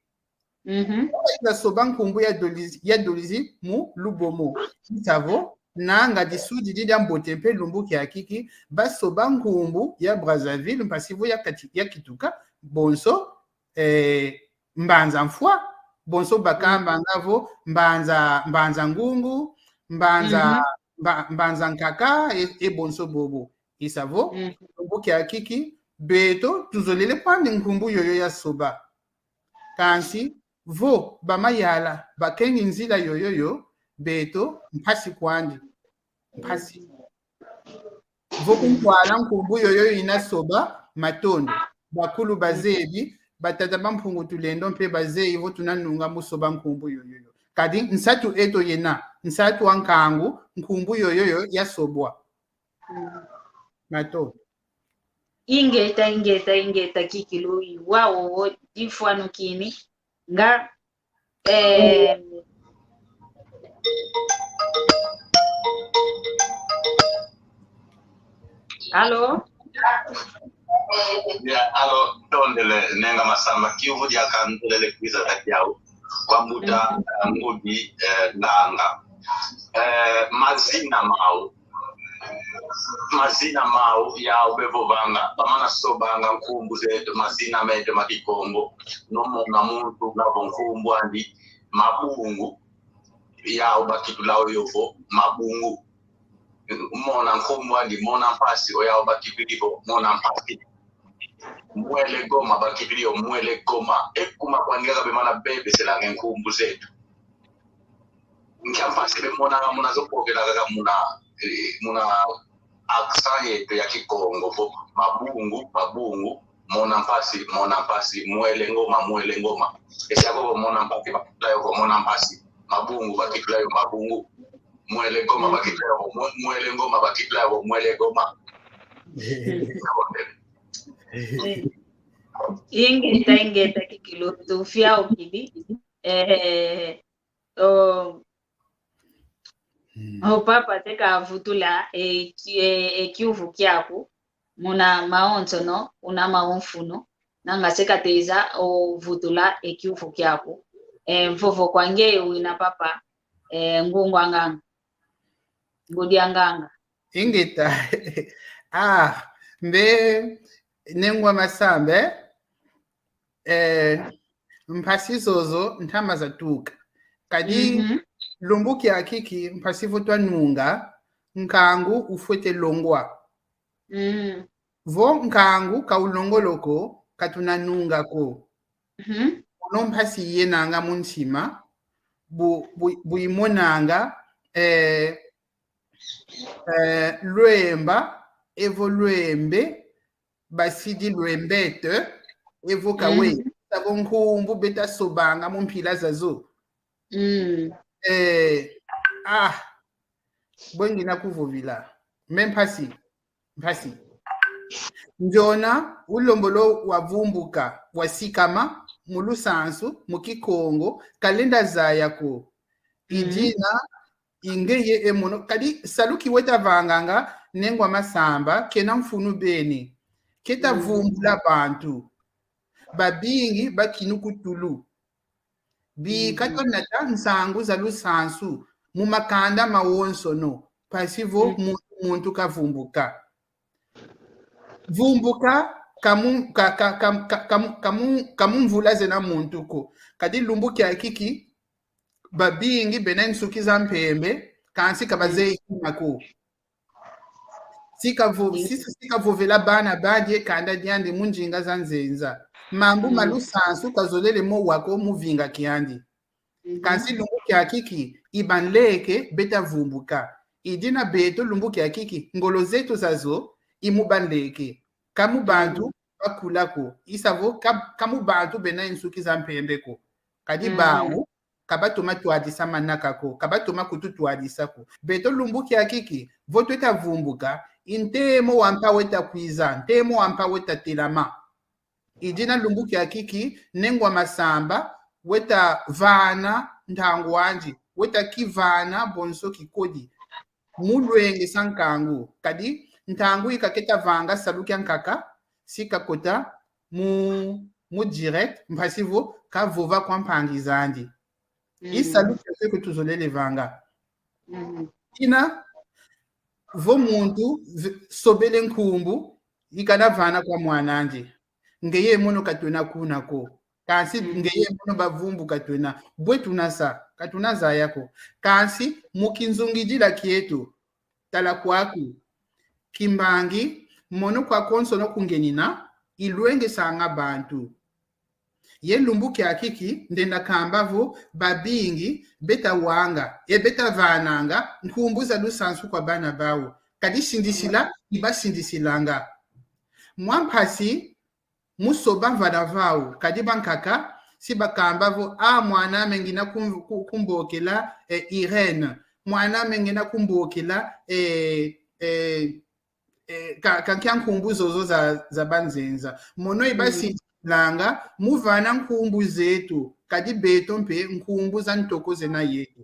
Mhm. Bayiza soba nkumbu ya Dolisie, ya Dolisie mu Lubomo. I sa vo, nanga disudidi dia mbote mpe lumbu kiakiki, basoba nkumbu ya Brazzaville, mpasi vo ya kati-, ya kituka, bonso, eh, Mbanza Mfwa, bonso bakambanga vo Mbanza, Mbanza Ngungu, Mbanza, mhm, Mba-, Mbanza Nkaka, e, e bonso bobo. I sa vo, mhm, lumbu kiakiki, beto tuzolele kwandi nkumbu yoyo ya soba. Kansi, vo bamayala bakengi nzila yoyoyo, beto mpasi kwandi. Mpasi. Vo kunkwala nkumbu yoyo ina soba, matondo. Bakulu bazebi, batata ba Mpungu Tulendo mpe bazeyi vo tuna nunga mu soba nkumbu yoyoyo. Kadi nsatu eto yena, nsatu a nkangu, nkumbu yoyoyo ya sobwa. Mm. Matondo. Ingeta, ingeta, ingeta, kikilu, wau, difwanukini. Nga Eh, alo? Ya, alo, tondele, nenga Masamba, kiuvu diaka ndelele kwiza kati yau. Kwa mbuta, mhm, eh, ngudi, eh, nganga. Eh, mazina mau. Mazina mau yau bevovanga, bamana sobanga nkumbu zeto, mazina meto ma Kikongo. Nomona muntu ngavo nkumbu andi Mabungu, yau bakitula yovo Mabungu. Mona nkumbu andi Mona Mpasi, oyau bakituli vo Mona Mpasi. Mwele Goma, bakituli yo Mwele Goma. Ekuma kwandi kaka bemana bebeselanga nkumbu zeto. Nkia mpasi bemonanga muna zo kokela kaka muna, eh, muna accent yeto ya Kikongo vo Mabungu, Mabungu, Mona Mpasi, Mona Mpasi, Mwele Ngoma, Mwele Ngoma. Esi ako vo Mona Mpasi, bakitula yo vo Mona Mpasi. Mabungu, bakitula yo Mabungu. Mwele Goma bakitila vo, mwe-, mwele Goma bakitila vo, mwele Goma. Ingeta, ingeta, kikilu, tufiao kidi. Eh, o, o papa te kavutula, e, ki-, e, e kiuvu kiaku, muna mawonsono, una mawonfunu, nanga se kateza ovutula e kiuvu kiaku. E, mvovo kwa nge wina papa, e, ngungu a nganga. Ngudi a nganga. Ingeta. Ah, mbe Nengwa Masamba, eh, mpasi zozo ntama zatuka. Kadi, mhm, lumbu kiakiki mpasi vo twanunga, nkangu ufwete longwa. Mm. Vo nkangu ka ulongolo ko, ka tunanunga ko. Mhm. Ono mpasi yenanga mu ntima, bu, bu, bu imonanga, eh, eh, lwemba, evo lwembe, basidi lwembete, evo kawe, mhm, savo nkumbu beta sobanga mu mpila zazo. Mm. Eh, ah, bwe ngina kuvovila. Me mpasi, mpasi. Ndiona ulombolo wavumbuka, wasikama, mu lusansu, mu Kikongo, kalenda zaya ko. Mm. I dina, i ngeye e mono, kadi salu ki weta vanganga, Nengwa Masamba, kena mfunu beni. Keta, mm, vumbula bantu. Babingi bakinu ku tulu. Bika, mhm, twanata nsangu za lusansu mu makanda mawonsono, mpasi vo, mhm, muntu, muntu kavumbuka. Vumbuka kamu, ka, ka, ka, ka, kamu, kamu, kamu mvula zena muntu ko. Kadi lumbu kiakiki, babingi bena nsuki za mpembe, kansi ka, mm, bazeyi kima ko. Si kavo-, mm, si, si kavovela bana badi e kanda diandi mu ndinga za nzenza. Mambu, mm, ma lusansu kazolele mo wa ko mu vinga kiandi. Mhm. Kansi lumbu kiakiki, i banleke beta vumbuka. I dina beto lumbu kiakiki, ngolo zeto zazo, i mu banleke. Ka mu bantu, mhm, bakula ko. I savo ka, ka mu bantu bena nsuki za mpembe ko. Kadi, mhm, bawu, ka batoma twadisa manaka ko, ka batoma kututwadisa ko. Beto lumbu kiakiki, vo tweta vumbuka, i ntemo wa mpa weta kwiza, ntemo wa mpa weta telama. I dina lumbu kiakiki, Nengwa Masamba, weta vana ntangu andi, weta kivana bonso kikodi. Mu lwengesa nkangu, kadi ntangu yi ka keta vanga salu kiankaka, si kakota mu, mu direct, mpasi vo kavova kwa mpangi zandi. Mm. I salu kiokio tuzolele vanga. Mhm. Ina, vo muntu v-, sobele nkumbu, i kana vana kwa mwan'andi. Ngeye mono ka twena kuna ko. Kansi, mm, ngeye mono bavumbuka twena. Bwe tuna sa, ka tuna zaya ko. Kansi, mu kinzungidila kieto, tala kwaku. Kimbangi, mono kwa konsono kungenina, i lwengesanga bantu. Ye lumbu kiakiki, ndenda kamba vo, babingi, beta wanga, e beta vananga, nkumbu za lusansu kwa bana bawu. Kadi sindisila, i basindisilanga. Mwa mpasi, mu soba vana vawu, kadi bankaka, si bakamba vo, ah, mwan'ame ngina kum-, ku-, kumbokela, eh, Irène. Mwan'ame ngina kumbokela, eh, eh, eh, ka, ka nkia nkumbu zozo za, za banzenza. Mono i, mm, basindisilanga, mu vana nkumbu zeto, kadi beto mpe nkumbu za ntoko zena yeto.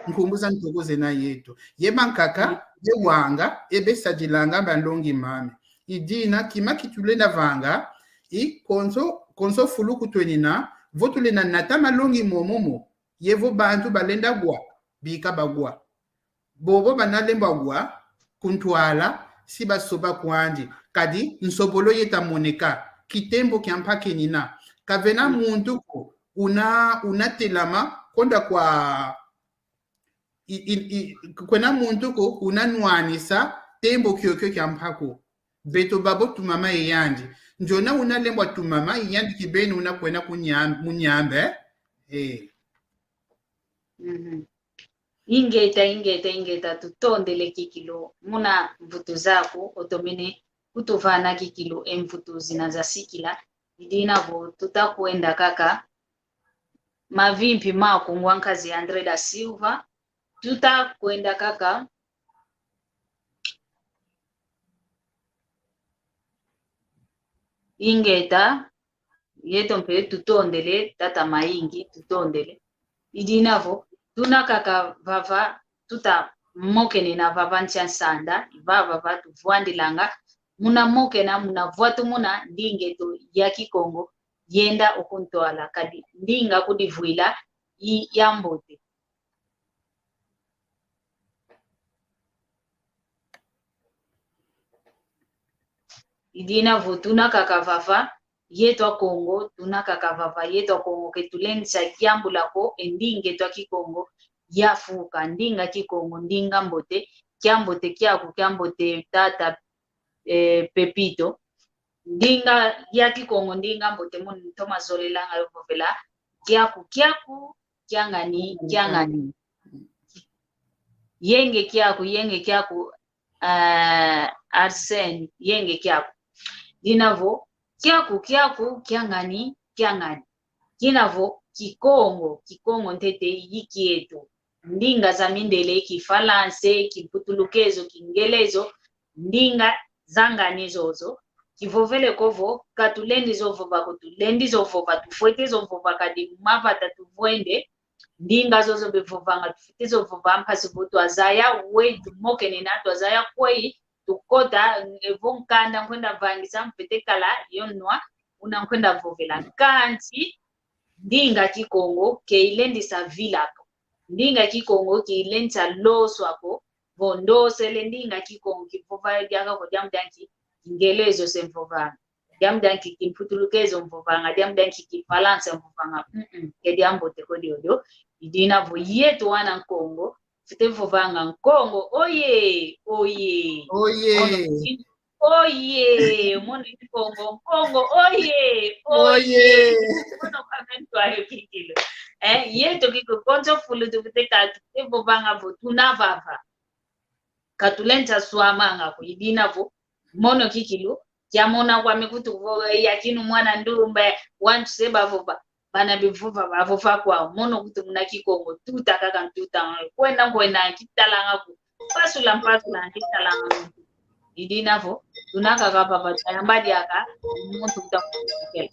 Nkumbu za ntoko zena yeto. Ye bankaka, mm, ye wanga, e besadilanga banlongi mame. I dina, kima ki tulenda vanga, i konso, konso fulu kutwenina, vo tulenda nata malongi momo mo, ye vo bantu balenda wa, bika bawa. Bobo bana lemba wa ku ntwala, si basoba kwandi, kadi nsobolo yeta moneka, kitembo kia mpa kenina. Ka vena, mm, muntu ko una, una telama, konda kwa, i, i, i, kwena muntu ko una nwanisa tembo kiokio kia mpa ko. Beto babo tumama e yandi. Ndiona una lembwa tumama, e yandi kibeni una kwena ku Nyam-, mu Nyambe. Eh. Mhm. Ingeta, ingeta, ingeta, tutondele kikilu muna mvutu zaku, otomene kutuvana kikilu e mvutu zina zasikila. I dina vo tuta kwenda kaka mavimpi maku ngwa nkazi André da Silva, tuta kwenda kaka. Ingeta, yeto mpe tutondele, tata Maingi, tutondele. I dina vo, tuna kaka vava, tuta mokenena vava nsi a nsanda, i vava va tuvwandilanga, muna mokena, muna vwatumuna ndinga eto ya Kikongo, yenda okuntwala, kadi ndinga kudivwila i ya mbote. I dina vo tuna kaka vava, yeto Akongo, tuna kaka vava, yeto Akongo ke tulenda sa yambula ko, e ndinga eto a Kikongo yafuka, ndinga Kikongo, ndinga mbote, kiambote kiaku, kiambote tata, eh, Pepito. Ndinga ya Kikongo, ndinga mbote, mono ntoma zolelanga yo vovela, kiaku, kiaku, kiangani, kiangani. Yenge kiaku, yenge kiaku, eh, Arsène, yenge kiaku. Dina vo, kiaku, kiaku, kiangani, kiangani. Kina vo, Kikongo, Kikongo ntete i kieto. Ndinga za mindele, Kifalanse, Kimputulukezo, Kingelezo, ndinga zangani zozo. Kivovele ko vo, ka tulendi zo vova ko, tulendi zo vova, tufwete zo vova, kadi mavata tuvwende, ndinga zozo bevovanga, tufwete zo vova, mpasi vo twazaya, we tumokenena, twazaya kwei, tukota, evo nkanda nkwenda vangisa, mfwete kala, yo nwa, una nkwenda vovela. Kansi, ndinga Kikongo, ke ilendi sa vila ko. Ndinga Kikongo, ke ilendi sa loswa ko, vo ndosele ndinga Kikongo, kivova diaka ko diambu dia nki, Kingelezo se mvovanga. Diambu dia nki, Kimputulukezo mvovanga, diambu dia nki, Kifalanse mvovanga. Mm-mm, ke diambote ko diodio. I dina vo yeto wana Nkongo, fwete vovanga Nkongo, oye, oye. Oye. Mono ki-, oye, mono Nkongo, Nkongo, oye, oye. Oye. Mono kwa mentu ayo kikilu. Eh, yeto kikilu, konso fulu tufwete katu, fwete vovanga vo, tuna vava. Ka tulendi sa swamanga ko, i dina vo, mono kikilu, kiamona kwame kutu vo, eh, yakinu mwana ndumba, wantu se bavova, bana bevova, bavova kwau, mono kutu muna Kikongo, tuta kaka ntuta, kwenda nkwenda, kitalanga ku, pasula, pasula, kitalanga ku. I dina vo, tuna kaka vava, tayamba diaka, muntu kuta kukela.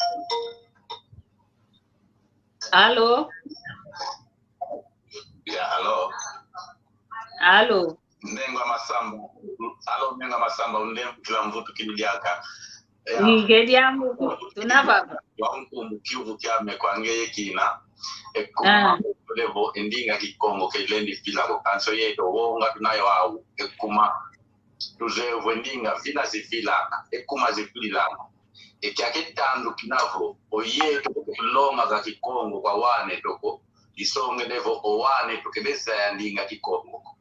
Alo? Ya, alo. Alo. Ndenga Masamba. Alo, Ndenga Masamba, unde kila mvutu kili diaka. Ya. Nge diambu ko, tuna vava. Wa nkumbu kiuvu kiame kwa ngeye kina. E kuma, ah, levo, e ndinga Kikongo ke ilendi vila ko, kansi yeto, wonga tunayo wau. E kuma, tuzeye vo e ndinga vila zivilanga, e kuma zivilanga. E kiaki tandu kina vo, oyeto kulonga ga Kikongo kwa wana eto ko, disongele vo o wana eto ke bezaya ndinga Kikongo ko.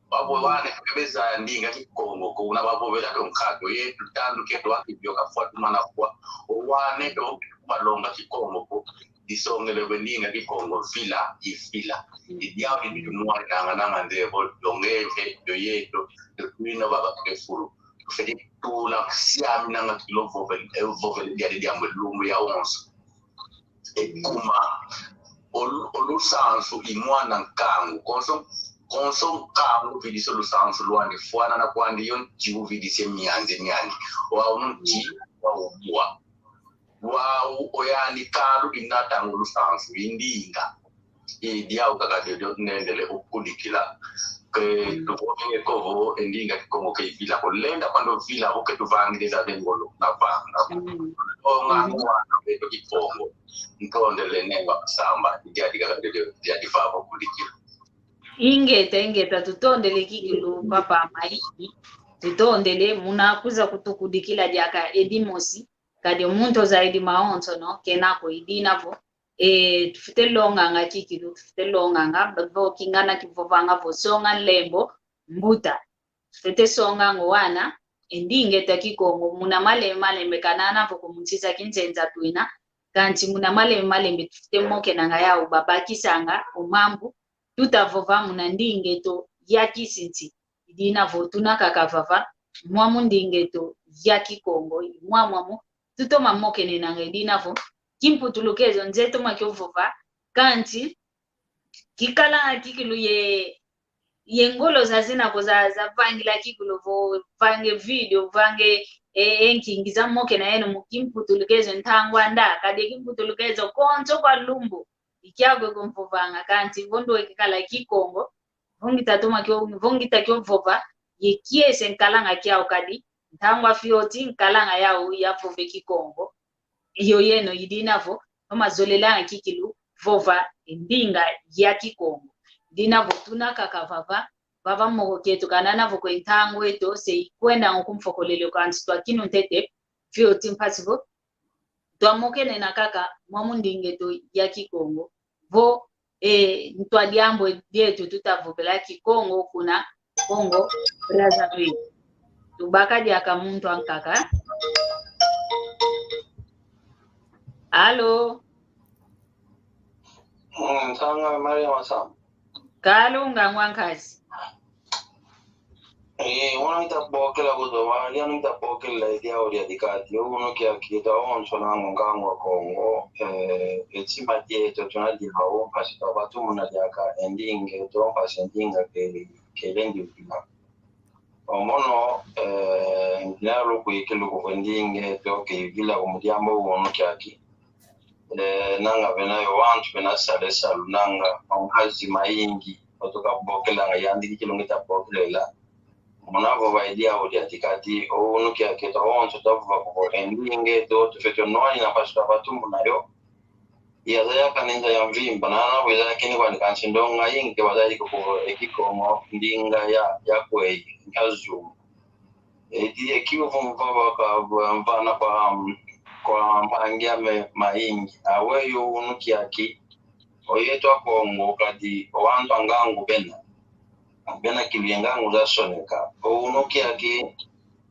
Babo wana eto ke bezaya ndinga Kikongo ko, una bavovela to nkatu, oyeto tandu keto aki bio kafwa tumana fwa, o wana eto kubalonga Kikongo ko, disongele vo e ndinga Kikongo vila, ivila. Mm. I diau di bitumwananga nanga nze vo, dongeve, doyeto, dotuina baba kefulu. Tufwete tula siaminanga kilo vovele, eh, vovele diadi diambu lumbu yawonso. E kuma, olu-, o lusansu i mwana nkangu. Konso, konso nkangu uvidisa o lusansu lwandi, fwanana kwandi yo nti uvidisa e mianzi, mianzi. Wau no nti, wau bwa. Wau oyandi kalu dinatanga o lusansu, i ndinga. I diau kaka diodio nendele okudikila. Ke tuvovele ko vo e ndinga Kikongo ke ivila ko, lenda kwandi ovila vo ke tuvangile za ngolo na vanga. Mm. Onga mwana beto Kikongo. Ntondele Ndenga Masamba, diadi kaka diodio, diadi vava okudikila. Ingeta, ingeta, tutondele kikilu, papa Maiki. Tutondele, muna kwiza kutukudikila diaka edimosi. Kadi o muntu ozayidi mawonsono, kena ko, i dina vo, e, tufwete longanga kikilu, tufwete longanga, vo kingana kivovanga vo songa nlembo, mbuta. Tufwete songanga o wana, e ndinga eto a Kikongo, muna malembe malembe, kanana vo ko mu nsi za kinzenza twina, kansi muna malembe malembe tufwete mokenanga yau, babakisanga o mambu, tuta vova muna ndinga eto ya kisinsi. I dina vo tuna kaka vava, mwamu ndinga eto ya Kikongo, mwa mwamu, tutoma mokenenanga i dina vo, kimputulukezo nze toma kio vova, kansi, kikala kikilu ye, ye ngolo zazina vo za, zavangila kikulu vo vange vídeo, vange, e, e nkingi zamokena yeno mu kimputulukezo ntangwa nda, kadi kimputulukezo konso kwa lumbu. I kiau kio mvovanga, kansi vo ndweke kala Kikongo, vo ngita toma kio, vo ngita kio vova, ye kiese nkalanga kiau kadi, ntangwa fioti nkalanga yau yavove Kikongo. Iyo yeno i dina vo, toma zolelanga kikilu vova e ndinga ya Kikongo. I dina vo tuna kaka vava, vava moko kieto kanana vo kwe ntangu eto se ikwenda ngo ku mfokolelo kansi twakinu ntete, fioti mpasi vo twamokene na kaka mwamu ndinga eto ya Kikongo. Vo, e, ntwa diambu dieto tutavovela Kikongo kuna Congo Brazzaville. Tubaka diaka muntu ankaka. Alo. Mm, ntangwa Maria Masamba. Kalunga ngwa nkazi. Eh, wana ngita bokela kuzo, wa, ya ngita bokela, e diau dia dikadi, o unu kiaki, eto awonso nanga nkangu a Kongo, eh, e tima dieto tuna diau, mpasi twatumuna diaka e ndinga eto, mpasi e ndinga ke, kelendi vila. O mono, eh, ngina luku ikilu kuvo e ndinga eto ke ivila ko mu diambu o unu kiaki. Eh, nanga bena yo wantu bena sala e salu nanga, makazi mayingi, otuka bokelanga yandi kikilu ngita bokelela. Muna vova e diau dia dikadi, o unu kiaki eto awonso tavova kuvo e ndinga eto, tufeti o nwani na mpasi twatumuna yo. Yazaya kani nza ya mvimba, nana vo yazaya kini kwani kansi ndonga yingi ke wazayidi kuvo e Kikongo, ndinga ya, ya kweyi, nka zungu. Edi e kiuvu mvava kwa, mvana kwa, kwa mpangi ame mayingi. Aweyi o unu kiaki, o yeto Akongo kadi o wantu a ngangu bena. Bena kilu ye ngangu zasoneka. O unu kiaki,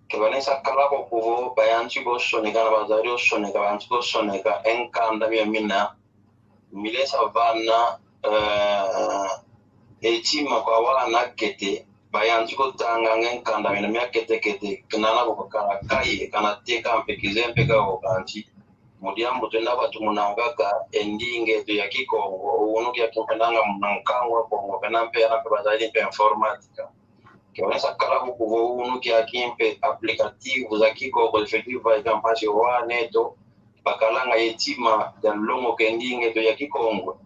ke banesa kala ko kuvo, bayantika o soneka, na bazayidi o soneka, bayantika o soneka, e nkanda mia mina, milesa vana, eh, e tima kwa wana kete, bayantika o tanganga e nkanda mina mia kete kete, kanana ko kana kaye, kana teka mpe kize mpe ka ko kansi. Mu diambu twenda batumuna kaka e ndinga eto ya Kikongo, o unu kiaki mpe nanga muna nkangu a Kongo, bena mpe yana mpe bazayidi mpe informatika. Ke banesa kala ko kuvo o unu kiaki mpe aplicativo za Kikongo, effectiva ika mpasi o wana eto, bakalanga ye tima dia longoka e ndinga eto ya Kikongo.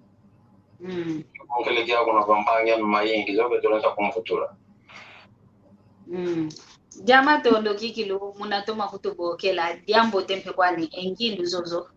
Mm. Konkele kiaku na kwa mpangi ame mayingi, zoke tolonza kumfutula. Mm. Dia matondo kikilu, muna toma kutubokela, diambote mpe kwani, e ngindu zozo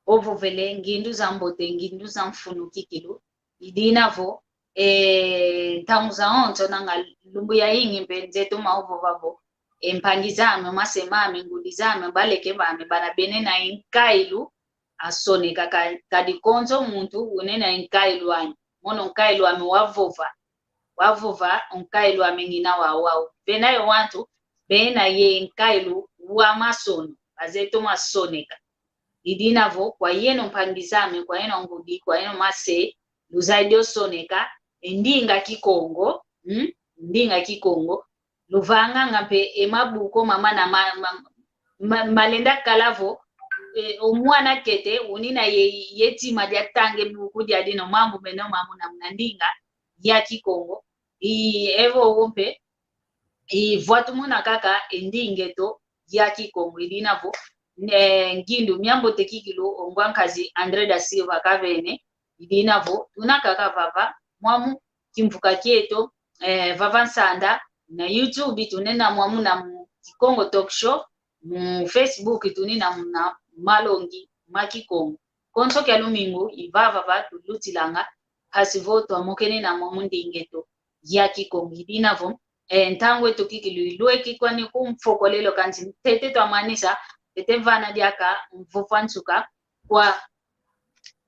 ovovele, ngindu zambote, ngindu za mfunu kikilu. I dina vo, e, ntangu zawonso nanga lumbu yayingi mpe nze toma ovova vo, e, mpangi zame, mase mame, ngudi zame, baleke bame, bana bena e nkailu asoneka, ka, kadi konso muntu una e nkailu ame. Mono nkailu ame wavova. Wavova, nkailu ame ngina wau wau. Bena yo wantu, bena ye nkailu wa masono, baze toma soneka. I dina vo, kwa yeno mpangi zame, kwa yeno ngudi, kwa yeno mase, luzayidi o soneka e ndinga Kikongo, mm? Ndinga Kikongo. Luvanganga mpe e mabuku mamana ma, ma, ma, malenda kala vo, e, o mwana kete, unina ye, ye tima dia tanga e buku dia dina, mambu mena mambu na muna ndinga ya Kikongo. I, evo wo mpe, i vwatumuna kaka e ndinga eto ya Kikongo. I dina vo, e, ngindu miambote kikilu o ngwa nkazi André da Silva kavene. I dina vo, tuna kaka vava, mwamu kimvuka kieto, e, vava nsanda, na YouTube tunena mwamu na mu Kikongo Talk Show, mu Facebook tunina muna Malongi ma Kikongo. Konso kia lumingu, i vava va tulutilanga, mpasi vo twamokene na mwamu ndinga eto ya Kikongo. I dina vo, e, ntangu eto kikilu ilweki kwani ku mfokolelo kansi ntete twamanisa, ntete vana diaka mvovo a nsuka kwa,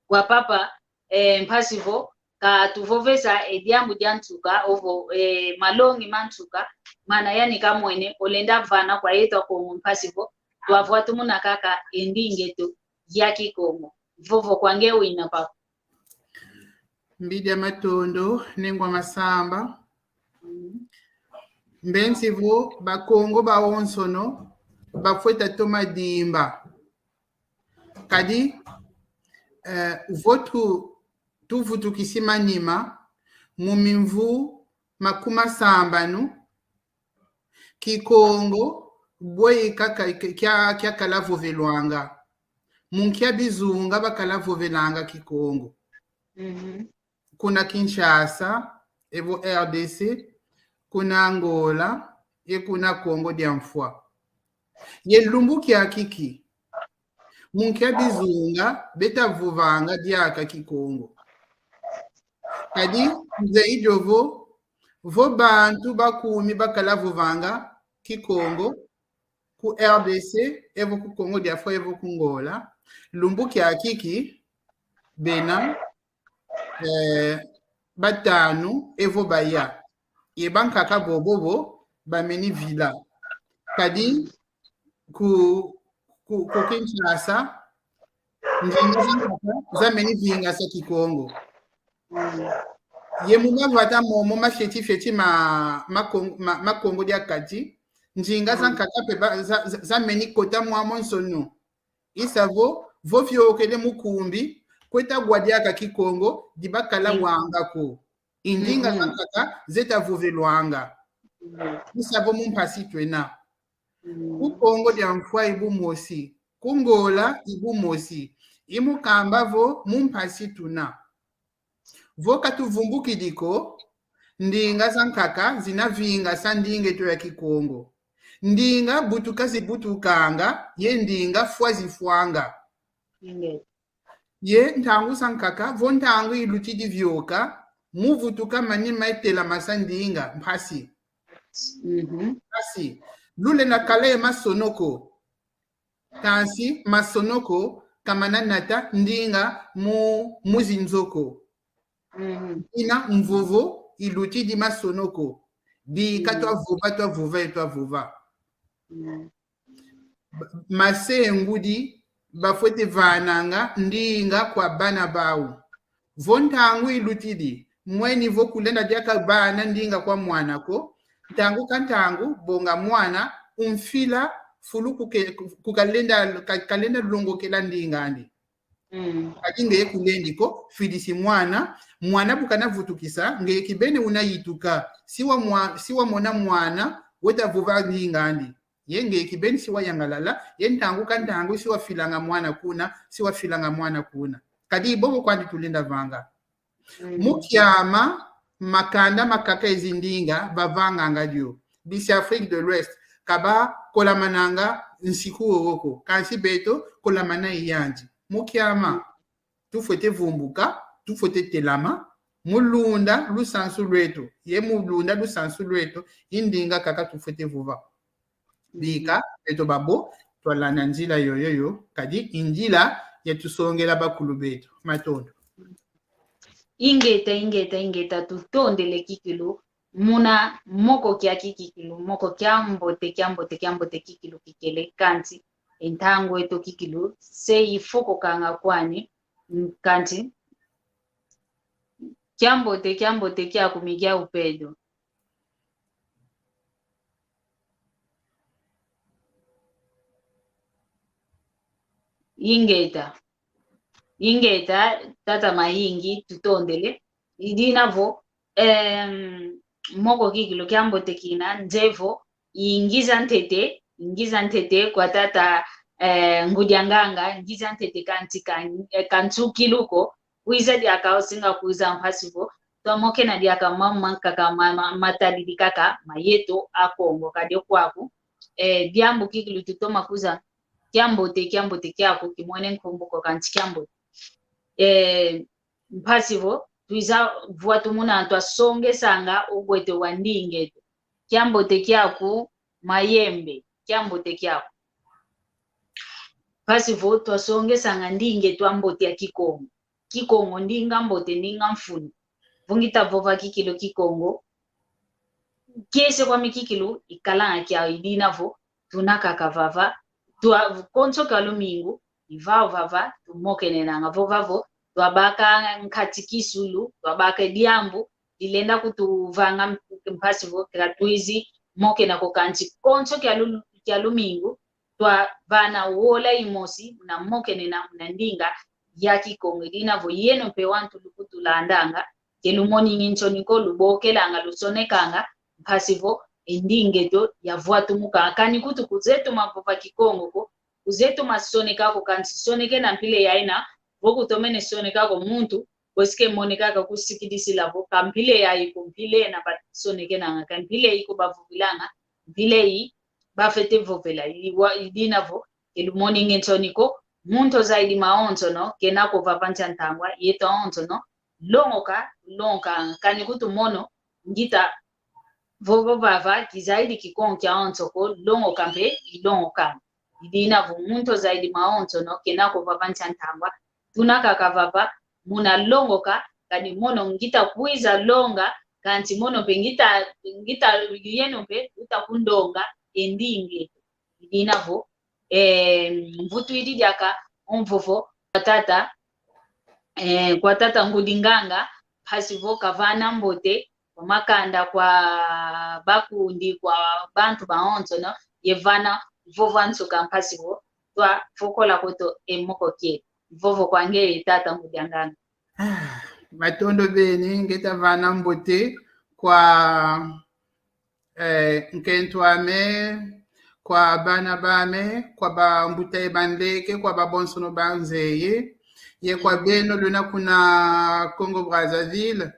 kwa papa, e, mpasi vo, katuvovesa e diambu dia nsuka, ovo, e, malongi ma nsuka, mana yani kamwene, olenda vana kwa yeto Akongo mpasi vo, twavwatumuna kaka e ndinga eto ya Kikongo. Vovo kwa nge wina papa. Mbidi a matondo, nengwa Masamba. Mm. Mbensi vo Bakongo bawonsono bafwete toma dimba. Kadi, eh, vo tu, tuvutukisi manima, mu mimvu makumasambanu, Kikongo bwe kaka-, kia, kiakala vovelwanga. Mu nkia bizunga bakala vovelanga Kikongo. Mhm. Kuna Kinshasa, evo R D C, kuna Angola, ye kuna Kongo dia Mfwa. Ye lumbu kiakiki, mu nkia bizunga beta vovanga diaka Kikongo. Kadi nzeyi dio vo, vo bantu bakumi bakala vovanga Kikongo ku R D C, evo ku Kongo dia Fwa, evo ku Ngola. Lumbu kiakiki, bena, eh, batanu evo baya. Ye bankaka bobobo bameni vila. Kadi ku, ku, ku Kinshasa, ndinga zankaka zameni vingasa Kikongo. Mm. Ye mu mavata momo mafietifieti ma, ma Kong-, ma, ma Kongo dia Kati, ndinga zankaka pe ba, za, za, zameni kota mwamo nsono. I sa vo, vo fiokele mu kumbi, kweta wa diaka Kikongo di bakala wanga ko. I ndinga zankaka zeta vovelwanga. I sa vo mu mpasi twena. Ku Kongo dia Mfwa i bumosi, ku Ngola i bumosi. I mu kamba vo mu mpasi tuna. Vo katuvumbukidi ko, ndinga zankaka zina vingasa ndinga eto ya Kikongo. Ndinga butuka zibutukanga, ye ndinga fwa zifwanga. Ingeta. Ye ntangu zankaka, vo ntangu ilutidi vioka, mu vutuka manima e telamasa ndinga, mpasi. Mhm. Mpasi. Lulenda kala ye masono ko. Kansi masono ko kamana nata ndinga mu, mu zinzo ko. Mhm. Ina mvovo ilutidi masono ko. Bika twavova, twavova, ye twavova. Mhm. Ba-, mase ngudi bafwete vananga ndinga kwa bana bau. Vo ntangu ilutidi, mweni vo kulenda diaka vana ndinga kwa mwana ko, ntangu ka ntangu, bonga mwana, umfila fulu kuke-, ku kalenda, ka-, kalenda longokela ndinga andi. Mm. Kadi ngeye kulendi ko, fidisi mwana, mwana bu kana vutukisa, ngeye kibeni una yituka, si wa mwa-, si wamona mwana, weta vova ndinga andi. Ye ngeye kibeni si wayangalala, ye ntangu ka ntangu si wafilanga mwana kuna, si wafilanga mwana kuna. Kadi i bobo kwandi tulenda vanga. Mm. Mu kiama, makanda makaka e zindinga bavanganga dio. Bisi Afrique de l'Ouest, ka bakolamananga nsiku wowo ko. Kansi beto, kolamana i yandi. Mu kiama, mm, tufwete vumbuka, tufwete telama, mu lunda lusansu lweto. Ye mu lunda lusansu lweto, i ndinga kaka tufwete vova. Bika, beto babo, twalanda nzila yoyoyo, kadi i nzila yatusongela bakulu beto. Matondo. Ingeta, ingeta, ingeta, tutondele kikilu, muna moko kiaki kikilu, moko kiambote, kiambote, kiambote kikilu kikele, kansi, e ntangu eto kikilu, se ifokokanga kwani, kansi, kiambote, kiambote kiaku Miguel Pedro. Ingeta. Ingeta, tata Mayingi, tutondele. I dina vo, em, moko kikilu kiambote kina, nze vo, ingiza ntete, ingiza ntete kwa tata, eh, ngudi a nganga, ingiza ntete kansi ka, eh, ka nsukilu ko, kwiza diaka osinga kwiza mpasi vo, twamokena diaka mama kaka ma, ma, matadidi kaka, ma yeto a Kongo, kadi kwaku. Eh, diambu kikilu tutoma kwiza, kiambote, kiambote kiaku, kimwene nkumbu ko kansi kiambote. Eh, mpasi vo, twiza vwa tumuna twasongesanga ugwete wa ndinga eto. Kiambote kiaku, Mayembe, kiambote kiaku. Mpasi vo twasongesanga ndinga eto ambote ya Kikongo. Kikongo ndinga mbote, ndinga mfunu. Vo ngita vova kikilu Kikongo, kiese kwami kikilu ikalanga kiau, i dina vo, tuna kaka vava, tua, konso kia lumingu, i vau vava, tumokenenanga vova vo, twabaka nkati kisulu, twabaka diambu dilenda kutuvanga mpasi vo, ka twizi mokena ko kansi konso kia lu-, kia lumingu, twavana wola imosi, muna mokenena, muna ndinga ya Kikongo, i dina vo yeno mpe wantu lukutulandanga, ke lumoningi nsoni ko, lubokelanga, lusonekanga, mpasi vo e ndinga eto yavwatumuka. Kani kutu kuzeto mavova Kikongo ko, kuzeto masoneka ko, kansi sonekena mpila yaina, vo kutomene soneka ko muntu, bosi ke moneka ka kusikidisila vo, ka mpila yayi ko mpila ena basonekenanga, ka mpila yayi ko bavovilanga, mpila yayi bafwete vovela, i wa-, i dina vo, ke lumoningi nsoni ko, muntu zaidi mawonsono, kena ko vava nsi a ntangwa, yeto awonsono, longoka, longoka, kani kutu mono, ngita, vovo vava, kizaidi Kikongo kiawonso ko, longoka mpe, ilongokanga. I dina vo muntu zaidi mawonsono, kena ko vava nsi a ntangwa, tuna kaka vava, muna longoka, kadi mono ngita kwiza longa, kansi mono mpe ngita, ngita yeno mpe, uta kundonga, e ndinga eto. I dina vo, eh, mvutwidi diaka o mvovo kwa tata, eh, kwa tata ngudi nganga, mpasi vo kavana mbote kwa makanda, kwa bakundi, kwa bantu bawonsono, ye vana mvovo a nsuka mpasi vo twafokola kweto e moko kieto. Mvovo kwa ngeye tata ngudi nganga. Ah, matondo beni, ngeta vana mbote kwa eh, nkento ame, kwa bana bame, kwa bambuta ye banleke, kwa babonsono banzeye, ye kwa beno luna kuna Congo Brazzaville.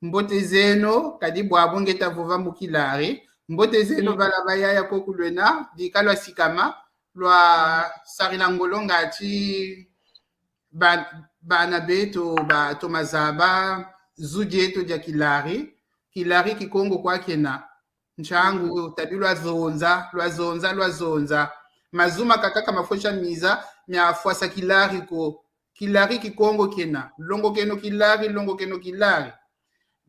Mbote zeno, kadi bwabu ngeta vova mu Kilari. Mbote zeno, mm, bala bayaya koku lwena, dika lwasikama, lwasarila ngolo ngati ba-, bana beto batoma zaba zu dieto dia Kilari. Kilari Kikongo kwa kena. Nsangu tabi lwazonza, lwazonza, lwazonza. Mazu makaka ka mafwesa miza miafwasa Kilari ko. Kilari Kikongo kena. Longokeno Kilari, longokeno Kilari.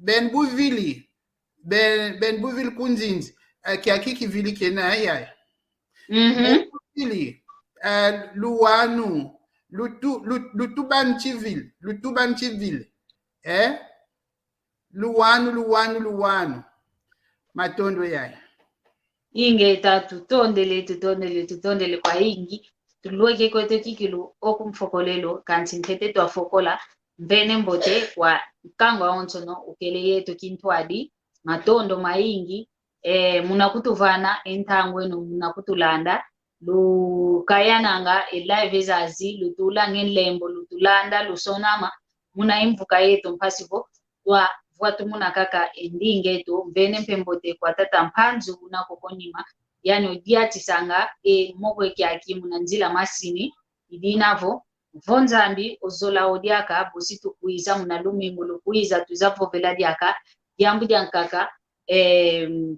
Ben buvili, ben, ben buvili ku nzinzi, eh, kiaki kivili kena, eh, yaya. Mhm. Ben buvili, eh, luwanu, lutu-, lu-, lutubani kivili, lutubani kivili. Eh? Luwanu, luwanu, luwanu. Matondo yaya. Ingeta, tutondele, tutondele, tutondele kwayingi. Tulweke kweto kikilu oku mfokolelo, kansi ntete twafokola. Mvene mbote kwa nkangu awonsono ukele yeto kintwadi. Matondo mayingi, eh, muna kutuvana e ntangu eno, muna kutulanda. Lukayananga e live zazi, lutulanga e nlembo, lutulanda, lusonama muna e mvuka yeto, mpasi vo twavwatumuna kaka e ndinga eto. Mvene mpe mbote kwa tata Mpanzu una koko nima, yani odiatisanga e moko e kiaki muna nzila masini. I dina vo, vo Nzambi ozola o diaka, bosi tukwiza muna lumingu lukwiza, twiza vovela diaka diambu diankaka, em,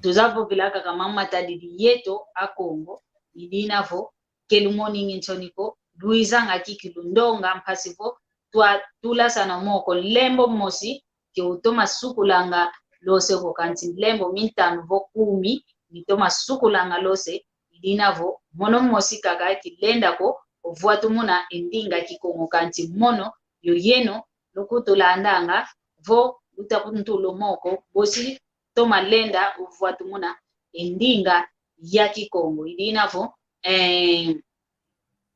twiza vovela kaka mambu matadidi yeto Akongo. I dina vo, ke lumoningi nsoni ko, lwizanga kikilu ndonga, mpasi vo twatulasana moko. Nlembo mosi ke utoma sukulanga lose ko, kansi nlembo mintanu vo kumi mitoma sukulanga lose. I dina vo, mono mosi kaka kilenda ko ovwatumuna e ndinga Kikongo, kansi mono yo yeno lukutulandanga vo luta kuntula o moko, bosi toma lenda ovwatumuna e ndinga ya Kikongo. I dina vo, eh,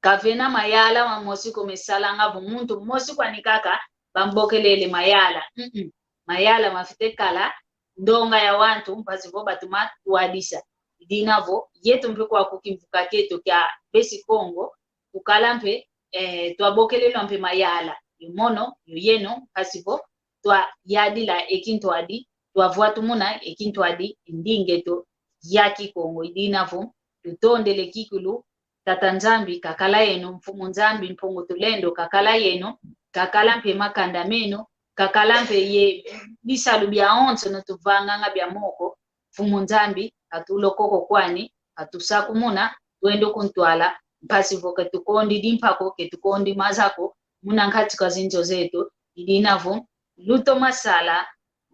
kavena mayala mamosi ko mesalanga vo muntu mosi kwani kaka bambokelele mayala. Mm-mm. Mayala mafwete kala ndonga ya wantu, mpasi vo batoma twadisa. I dina vo, yeto mpe kwaku kimvuka kieto kia besi Kongo, tukala mpe, eh, twabokelelwa mpe mayala. Yo mono, yo yeno, mpasi vo twayadila e kintwadi, twavwatumuna e kintwadi, e ndinga eto ya Kikongo. I dina vo, tutondele kikilu, Tata Nzambi kakala yeno, Mfumu Nzambi, Mpungu Tulendo kakala yeno, kakala mpe makanda meno, kakala mpe ye bisalu biawonsono tuvanganga bia moko, Mfumu Nzambi, katulokoko kwani, katusakumuna, twendo kuntwala, mpasi vo ketukondi dimpa ko, ketukondi maza ko, muna nkati kwa zinzo zeto. I dina vo, lutoma sala,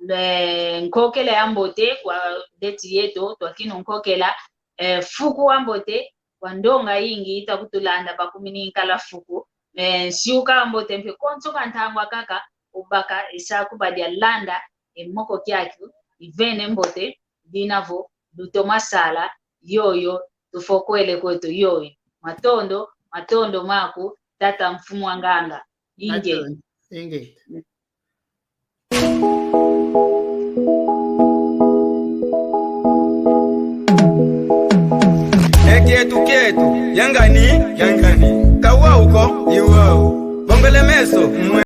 eh, nkokela ya mbote kwa deti yeto, twakinu nkokela, eh, fuku wa mbote, kwa ndonga yingi ita kutulanda bakumini nkala fuku, eh, nsiuka wa mbote mpe konso ka ntangwa kaka, ubaka, isa kubadia landa, e moko kiaki, ivene mbote, dina vo, lutoma sala, yoyo, tufokwele kweto, yoyo. Matondo, matondo maku, tata mfumu a nganga. Inge. Matondo, inge. Yangani, yangani. Kawau ko, iwau. Bongele meso, mwe.